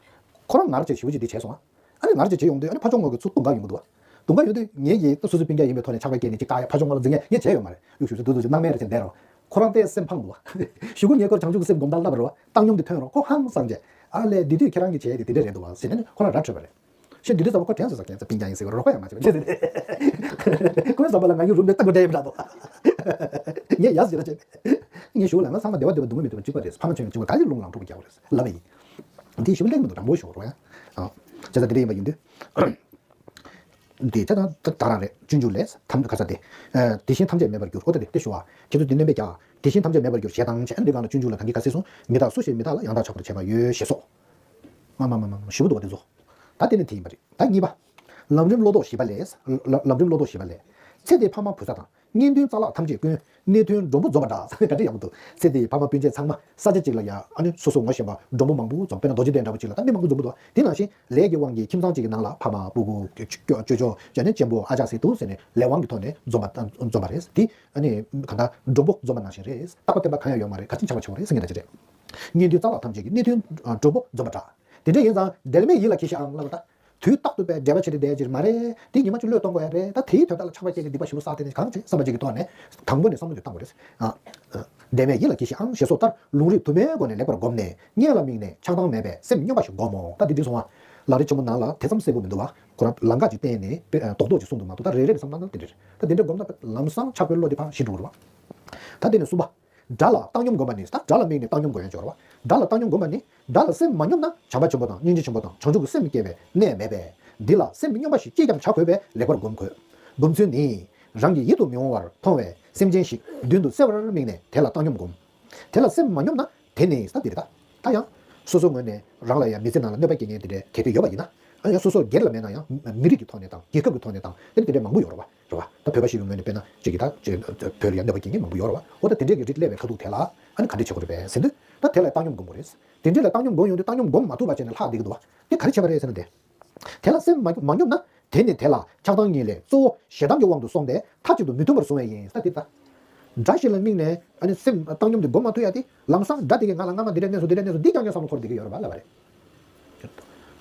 ཁོ་རང་ངར་བྱས་ཞེ་པོ་ཅིག་འདི་བྱས་སོང་ཨ། ཨ་ནི་ངར་བྱས་བྱས་ཡོང་དུས་ཨ་ནི་ཕར་ཕྱོགས་ངོས་ཀྱི་ཚུར་བཏུང་ག་ཡོང་གི་འདུག་བ། བཏུང་ག་ཡོང་དུས་ངེད་ཀྱིས་ད་སོ་སོའི་སྤུན་ཀྱག་ཡིན་པའི་ཐོག་ནས་ཆགས་པ་སྐྱེས་ནས་ཅིག་བཀག་ཡ་ཕར་ཕྱོགས་ངོས་ལ་འཛིང་ཡ་ངས་བྱས་ཡོད་མ་རེད། གཡུག་ཞུ་ཚུལ་འདུག་འདུག་ཅིག་སྣང་མེད་རེ་བྱས་བསྡད་རོགས། ཁོ་རང་དེ་སེམས་ཕངས་འདུག་བ། གཞུག་གུ་ངས་ཁོར་བྱང་ཆུབ་ཀྱི་སེམས་སྒོམ་སྟངས་བསླབ་པ་རེད་བ། བཏང་སྙོམས་དེ་ཐོན་རོགས་ཁོ་ཧང་སངས་བྱས། ཨ་ལས་འདི་དུས་ཁྱེད་རང་གིས་བྱས་དེ་དེ་འདྲ་རེད་འདུག་བ་ཟེར་ནས་ཁོ་རང་ར་འཕྲོད་པ་རེད། ཤེས་འདི་དུས་ཙམ་པ་ཁོ་དྲན་སོང་ས་ཁྱེད་ཚོ་སྤུན་ཀྱག་ཡིན་ཟེར་བ་རོགས་པ་ཡང་མ་བྱེད་པ་བྱེད་ཟེར་ཏེ། ཁོའི་བསམ་པ་ལ་ང་གཉིས་རུམ་ནས་ལྟ་དགོས་འདྲ་ཡིན་འདྲ་འདུག་ངས་ཡ་ཟེར་ར་བྱས། ངས་ཞུ་ལ་ང་ཚང་མ་བདེ་བ་འདོད་པ་སྡུག་བསྔལ་མི་འདོད་པ་གཅིག་པ་རེད། ཕ་མ་ཆུང་ཆུང་བ་ག་ལེར་རླུང་ལངས་འཁྲུག་པ་རྒྱག་པ་རེད་ལབ་པ་ཡིན། འདི་ཞིབ་པོ་གླེང་མི་འདུག་དྲང་པོ་ཞུ་རོགས་ཡ། ཨ། བྱས་ཙང་འདི་འདྲ་ཡིན་པ་ཡིན་དུས། འདི་བྱས་ཙང་ད་ད་རང་རེད་སྤྱོད་འཇུག་ལས་ཐམས་ཅད་ག་ས་དེ། དེ་བཞིན་ཐམས་ཅད་མེད་པར་འགྱུར་ཨོ་ད་དེ་དེ་ཞུ་བ། ཁྱེད་ཚོ་འདི་སྣོན་པ་རྒྱག་དེ་བཞིན་ཐམས་ཅད་མེད་པར་འགྱུར་ཞེས་དང་བྱས་འདི་གང་ལ་སྤྱོད་འཇུག་ལ་ད་གིན་ག་ཟེར་སོང་མི་རྟག་སུ་ཞིག་མི་རྟག་ལ་ཡང་དག་ཆགས་པར་བྱེད་པ་ཡོད་ཞེས་སོ། མ་མ་མ་མ་མ་ཞུ་གི་འདུག་བ་དེ་ཚོ། ད་དེ་ནི་དེ་ཡིན་པ་རེད། ད་གཉིས་པ། ལམ་རིམ་བློ་ལྡོག་བཞི་པ་ལས། ལམ་རིམ་བློ་ལྡོག་བཞི་པ་ལས། ཚེ་འདིའི་ཕ་མ་བུ་ཚ་དང་། གཉེན་འདུན་རྩ་ལག་ཐམས་ཅད་ཀུན། གནས་མཐུན་མགྲོན་པོ་འཛོམས་པ་འདྲ། ག་འདྲ་ཡག་པོ་འདུག་ཚེ་འདིའི་ཕ་མ་སྤུན་མཆེད་ཚང་མ་ས་ཆ་གཅིག་ལ་ཡ་ཨ་ནི་སོ་སོ་ངོ་ཤེས་པ་མགྲོན་པོ་མང་པོ་འཛོམས། དཔེར་ན་རྡོ་རྗེ་གདན་འདྲ་པོ་གཅིག་ལ་ད་མི་མང་པོ་འཛོམས་པོ་འདུག་དེ་ནང་བཞིན་ལས་ཀྱི་དབང་གིས་ཁྱིམ་ཚང་གཅིག་གི་ནང་ལ་ཕ་མ་སྤུ་གུ་ཅོ་ཅོ་ཅོ་ཅོ་ནས་གཅེན་པོ་ཨ་ཅག་ཟེར་འདུག་ཟེར་ནས་ལས་དབང་གི་ཐོག་ནས་འཛོམས་པ་འཛོམས་པ་རེད། དེ་ཨ་ནི་ག་ད་མགྲོན་པོ་འཛོམས་པ་ནང་བཞིན་རེད། རྟག་པ་བརྟན་པ་གང་ཡང་ཡོད་མ་རེད། ག་ཚོད་ཆགས་པ་ཆགས་པ་རེད་ཟེར་མཁན་འདྲ་ཅིག་རེད། གཉེན་འདུན་རྩ་ལག་ཐམས་ཅད་ཀྱི་གནས་མཐུན་མགྲོན་པོ་འཛོམས་པ་འདྲ། དེ་འདྲ་ཡིན་ཙང་འབྲལ་མེད་ཡིད་ལ་གྱིས་ཤིག་ཨང་ལབ་པ་ད། དུས་རྟག་ཏུ་པའི་འབྲེལ་བ་ཆེ་རེ་བསྡད་ཀྱི་མ་རེད། དེ་ཉི་མ་གཅིག་བློས་གཏོང་དགོས་ཡ་རེད། ད་དེའི་དོན་དག་ལ་ཆགས་པ་སྐྱེས་ཏེ་སྡིག་པ་ཞིབ་པོ་བསགས་ཏེ་ནི་གང་བྱེད་བསམ་པ་གཅིག་གི་ཐོག་ནས་དང་པོ་ནས་བསམ་བློ་འདི་བཏང་དགོས་རེད། ཨ། བདེན་མེད་ཡིད་ལ་གྱིས་ཤིག་ཨང་ཞེས་སོགས་ལྟར་ལུང་རིགས་དུ་མའི་སྒོ་ནས་ལེགས་པར་བསྒོམས་ནས་མངལ་ལ་དམིགས་ནས་ཆགས་སྡང་མེད་པའི་སེམས་སྙོམས་པ་ཞིག་བསྒོམ་མོ། ད་འདི་འདྲ་སོང་བ། ལམ་རིམ་ཆེན་མོ་ནང་ལ་དེ་ཙམ་གསལ་པོ་མི་འདུག་བ། ཁོ་རང་ལམ་ཁ་ཅིག་བསྟན་ནས་དཔེ་རྡོག་རྡོག་ཅིག་གསུངས་འདུག་མ་གཏོགས་ད་རེ་རེ་ནས་བསམ་བློ་བཏང་ན་དེ་འདྲ་རེད། ད་དེ་འདྲ་བསྒོམས་ན་ལམ་སང་ཆགས་པའི་བློ་དེ་ཕར་ཞི་འགྲོ་གི་རེད་བ། ད་དེ་ནས་གསུམ་པ། དགྲ་ལ་བཏང་སྙོམས་བསྒོམ་པ་ནི། ད་དགྲ་ལ་དམིགས་ནས་བཏང་སྙོམས་བསྒོམ་ཡ་སྦྱོར་བ། དགྲ་ལ་བཏང་སྙོམས་བསྒོམ་པ་ནི། དགྲ་ལ་སེམས་མ་སྙོམས་ན་བྱམས་པ་ཆེན་པོ་དང་སྙིང་རྗེ་ཆེན་པོ་དང་བྱང་ཆུབ་ཀྱི་སེམས་སྐྱེ་བའི་གནས་མེད་པས། འདི་ལ་སེམས་སྙོམས་པ་ཞིག་ཅིས་ཀྱང་བྱ་དགོས་པས་ལེགས་པར་བསྒོམ་དགོས། བསྒོམ་ཚུལ་ནི། རང་གི་ཡིད་དུ་མི་འོང་བར་མཐོང་བའི་སེམས་ཅན་ཞིག་མདུན་དུ་གསལ་བར་དམིགས་ནས་དེ་ལ་བཏང་སྙོམས་བསྒོམ། དེ་ལ་སེམས་མ་སྙོམས་ན་དེ་ནི་ས་དེ་རེད་ད། ད་ཡང་། སོ་སོའི་ངོས་ནས་རང་ལ་ཡང་མི་ཚེ་ནང་ལ་གནོད་པ་སྐྱེལ་མཁན་དེ་འདྲའི་གལ་ཏེ་ཡོད་པ་ཡིན་ན། ཨ་ཡང་སོ་སོ་སྒེར་ལ་མེད་ན་ཡང་མི་རིགས་ཀྱི་ཐོག་ནས་དང་རྒྱལ་ཁབ་ཀྱི་ཐོག་ནས་དང་དེ་འདྲ་དེ་འདྲའི་མང་པོ་ཡོད་རེད་བ། རེད་བ། ད་བོད་པ་ཞིག་གི་ངོས་ནས་དཔེར་ན་ཅིག་གིས་ད་ཅིག་བོད་ལ་ཡང་གནོད་པ་སྐྱེལ་མཁན་མང་པོ་ཡོད་རེད་བ། འོ་ད་དེ་འདྲའི་གི་རིགས་སླེབས་པའི་ཁ་ཐུག་དེ་ལ་ཨ་ནི་ག་འདྲས་བྱེད་དགོས་རེད་པས་ཟེར་དུས། ད་དེ་ལ་བཏང་སྙོམས་བསྒོམ་དགོས་རེད། དེ་འདྲས་ལ་བཏང་སྙོམས་བསྒོམ་མ་ཐུབ་པ་བྱས་ནས་ལྷག་བསྡད་ཀྱི་འདུག་བ། དེ་ག་རེ་བྱེད་པ་རེད་ཟེར་ན་དེ། དེ་ལ་སེམས་མ་མ་སྙོམས་ན། དེ་ནི་དེ་ལ་ཆགས་སྡང་གཉིས་ལས་གཙོ་བོ་ཞེ་སྡང་གི་དབང་དུ་སོང་སྟེ་མཐའ་གཅིག་ཏུ་མི་མཐུན་པར་བཟུང་བས་ཡིན་ས་དེ་ལྟ། དགྲ་ཞིག་ལ་དམིགས་ནས་ཨ་ནི་སེམས་བཏང་སྙོམས་དེ་བསྒོམ་མ་ཐུབ་ཡ་དེ་ལམ་སང་དགྲ་དེ་གིས་ང་ལ་སྔ་མ་འདི་འདྲ་གནོད་སོང་འདི་འདྲ་གནོད་སོང་འདི་རྐྱང་རྐྱང་བསམ་བློ་འཁོར་བསྡད་ཀྱི་ཡོད་རེད་པ་ལབ་པ་རེད།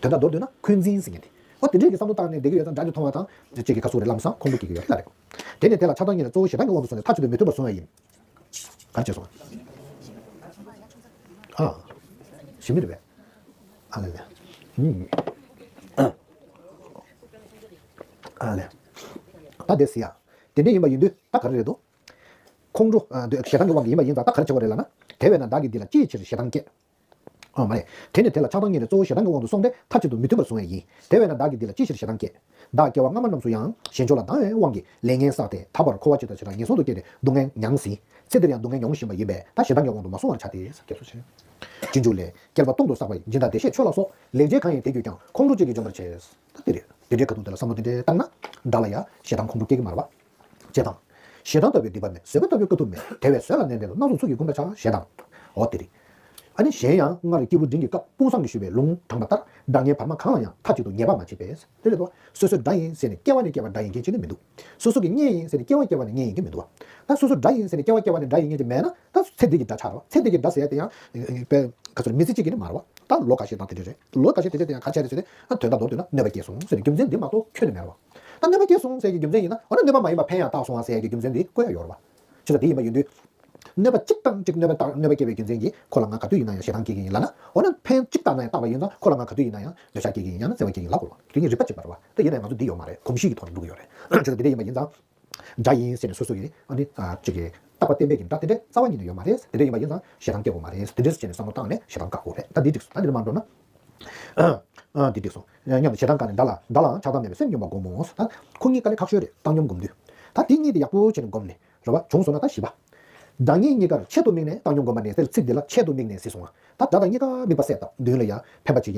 དོན་དག་མདོར་བསྡུས་ན་འཁོན་འཛིན་ཟེར་མཁན་དེ། འོ་དེ་འདྲས་ཀྱི་བསམ་བློ་བཏང་ནས་བསྡད་ཀྱི་ཡོད་ཙང་དགྲ་དེ་མཐོང་བ་དང་ཅིག་གི་ཁ་སུ་རེད་ལམ་སང་ཁོང་ཁྲོ་སྐྱེ་གི་ཡོད་རེད་ལབ་རེད། དེ་ནི་དེ་ལ་ཆགས་སྡང་གཉིས་ལས་གཙོ་བོ་ཞེ་སྡང་གི་དབང་དུ་སོང་ནས་མཐའ་གཅིག་ཏུ་མི་མཐུན་པར་བཟུང་བས་ཡིན། ག་རེ་བྱས་སོང་། ཨ། ཞི་མི་རེད་པས། ཨ་ལེ་ལེ། ཨ་ལེ། ད་དེ་ཟེར་ཡ། དེ་འདྲ་ཡིན་པ་ཡིན་དུས་ད་ག་རེ་རེད་འདུག་ཁོང་ཁྲོ། ཨ། འདི་ཞེ་སྡང་གི་དབང་གིས་ཡིན་པ་ཡིན་ཙང་ད་ག་རེ་བྱེད་དགོས་རེད་ལབ་ན། དེ་བས་ན་བདག་གིས་འདི་ལ་ཅིའི་ཕྱིར་ཞེ་སྡང་སྐྱེ། ཨ་མ་རེད། དེ་ནི་དེ་ལ་ཆགས་སྡང་གཉིས་ལས་གཙོ་བོ་ཞེ་སྡང་གི་དབང་དུ་སོང་སྟེ་མཐའ་གཅིག་ཏུ་མི་མཐུན་པར་བཟུང་བས་ཡིན། དེ་བས་ན་བདག་གིས་འདི་ལ་ཅིའི་ཕྱིར་ཞེ་སྡང་སྐྱེ། བདག་སྐྱེ་བ་སྔ་མ་རྣམས་སུ་ཡང་གཞན་ཕྱོགས་ལ་སྡང་བའི་དབང་གིས་ལས་ངན་བསགས་ཏེ་ད་བར་འཁོར་བ་ཇི་ལྟར་ཞེ་སྡང་ངན་སོང་དུ་སྐྱེས་ཏེ་སྡུག་བསྔལ་མྱངས་ཟིན། ཚེ་འདིར་ཡང་སྡུག་བསྔལ་མྱོང་བཞིན་པ་ཡིན་པས་ད་ཞེ་སྡང་གི་དབང་དུ་མ་སོང་བར་བྱ་སྟེ། སྐྱབས་སུ་མཆི། སྤྱོད་འཇུག་ལས། བསྐལ་པ་སྟོང་དུ་བསགས་པ་ཡི་སྦྱིན་བདག་བདེ་གཤེགས་མཆོག་ལ་སོགས། ལེགས་སྤྱད་གང་ཡིན་དེ་ཀུན་ཀྱང་། ཁོང་ཁྲོ་གཅིག་གིས་འཇོམས་པར་བྱེད། ད་དེ་རེད། དེ་འདྲའི་ཁ་ཐུག་དེ་ལ་བསམ་བློ་དེ་འདྲའི་བཏང་ན། དགྲ་ལ་ཡང་ཞེ་སྡང་ཁོང་ཁྲོ་སྐྱེ་གི་མ་རེད་བ། ཅེས་དང་། ཞེ་སྡང་ལྟ་བུའི་སྡིག་པ་མེད། བཟོད་པ་ལྟ་བུའི་དཀའ་ཐུབ་མེད། དེ་བས་བཟོད་ལ་ནན་ཏན་དུ། སྣ་ཚོགས་ཚུལ་གྱིས་བསྒོམ་པར་བྱ། ཞེ་སྡང་། འོ་དེ་རེད། ཨ་ནི་གཞན་ཡང་སྔར་སྐྱེས་བུ་འབྲིང་གི་སྐབས་དཔུང་བཟང་གིས་ཞུས་པའི་ལུང་དྲངས་པ་ལྟར་དགྲ་ངན་བར་མ་གང་ལ་ཡང་མཐའ་གཅིག་ཏུ་ངེས་པར་མ་བྱེད་པས། དེ་རེད་དོ། སོ་སོའི་དགྲ་ཡིན་ཟེར་ནས་སྐྱེ་བ་ནས་སྐྱེ་བར་དགྲ་ཡིན་མཁན་ཅིག་ནི་མི་འདུག་སོ་སོ་གི་གཉེན་ཡིན་ཟེར་ནས་སྐྱེ་བ་སྐྱེ་བ་ནས་གཉེན་ཡིན་མཁན་མི་འདུག་བ། ད་སོ་སོ་དགྲ་ཡིན་ཟེར་ནས་སྐྱེ་བ་སྐྱེ་བ་ནས་དགྲ་ཡིན་མཁན་ཅིག་མེད་ན་ད་ཚེ་འདི་གི་དགྲ་ཆགས་རེད་བ། ཚེ་འདི་གི་དགྲ་ཟེར་ཡ་དེ་ཡང་། པའི་ག་ཚོད་མི་ཚེ་གཅིག་གི་ནི་མ་རེད་བ། ད་ལོ་འགའ་ཤས་དང་དེ་འདྲ་རེད། ལོ་འགའ་ཤས་དེ་འདྲ་དེ་ཡང་ག་ཆགས་རེད་ཟེར་ཏེ། ཨ། དོན་དག་མདོར་བསྡུས་ན་གནོད་པ་སྐྱེལ་སོང་ཟེར་ནས་རྒྱུ་མཚན་འདི་མ་གཏོགས་ཁྱོན་ནས་མེད་རེད་བ། ད་གནོད་པ་སྐྱེལ་སོང་ཟེར་གྱི་རྒྱུ་མཚན་ཡིན་ན། འོ་ན་གནོད་པ་མ་ཡིན་པ་ཕན་ཡང་བཏགས་སོང་བ་ཟེར་གྱི་རྒྱུ་མཚན་འདི་བཀོད་ཡ་ཡོད་རེད་བ། བྱས་ཙང་དེ་ཡིན་པ་ཡིན་དུས། གནོད་པ་གཅིག་དང་གཅིག་གནོད་པ་བཏགས། གནོད་པ་སྐྱེལ་བའི་རྒྱུ་མཚན་གྱིས་ཁོ་ལ་ང་ག་དུས་ཡིན་ན་ཡང་ཞེ་སྡང་སྐྱེ་གི་ཡིན་ལབ་ན། འོ་ན་ཕན་གཅིག་བཏགས་ན་ཡང་བཏགས་པ་ཡིན་ཙང་ཁོ་ལ་ང་ག་དུས་ཡིན་ན་ཡང་འདོད་ཆགས་སྐྱེ་གི་ཡིན། ཡང་ན་བརྩེ་བ་སྐྱེ་གི་ཡིན་ལབ་དགོས་རེད་བ། དེ་ཡིན་ནའི་ང་ཚོ་འདི་ཡོད་མ་རེད། གོམས་གཤིས་ཀྱི་ཐོག་ནས་འགྲོ་གི་ཡོད་རེད། བྱས་ཙང་དེ་འདྲ་ཡིན་པ་ཡིན་ཙང་། དགྲ་ཡིན་ཟེར་ནས་སོ་སོ་ཡིས་ཨ་ནི། ཨ། ཅིག་གིས་རྟག་པ་བརྟན་པོ་གི་དགྲ་དེ་འདྲ་རྩ་བ་ཉིད་ནས་ཡོད་མ་རེད། དེ་འདྲ་ཡིན་པ་ཡིན་ཙང་ཞེ་སྡང་སྐྱེ་དགོས་མ་རེད། དེ་འདྲ་བྱས་ནས་བསམ་བློ་བཏང་ནས་ཞེ་སྡང་བཀག་དགོས་རེད། ད་འདི་འགྲིག་སོང་། ད་འདི་ལ་མ་འགྲོ་ན། ཨ། འདི་འགྲིག་སོང་། སྙམ་དུ་ཞེ་སྡང་བཀག་ནས་དགྲ་ལ། དགྲ་ལའང་ཆགས་སྡང་མེད་པའི་སེམས་སྙོམས་པར་བསྒོམ་མོ། ད་ཁོ་གཉིས་དཀའ་ལས་ཁག་ཤོས་རེད། བཏང་སྙོམས་སྒོམ་དུས། ད་དེ་གཉིས་དེ་ཡག་པོ་བྱས་ནས་བསྒོམས་ནས། རེད་བ། བྱུང་སོང་ན་ད་བཞི་པ། དགྲ་གཉེན་གཉིས་ཀར་ཆེད་དུ་དམིགས་ནས་བཏང་སྙོམས་བསྒོམ་པ་ནི་ཟེར། ཚིག་འདི་ལ་ཆེད་དུ་དམིགས་ནས་ཟེར་སོང་བ། ད་དགྲ་དང་གཉིས་ཀ་དམིགས་པ་གསལ་བཏབ། མདུན་ལ་ཡང་ཕན་པ་བྱེད་ཀྱི་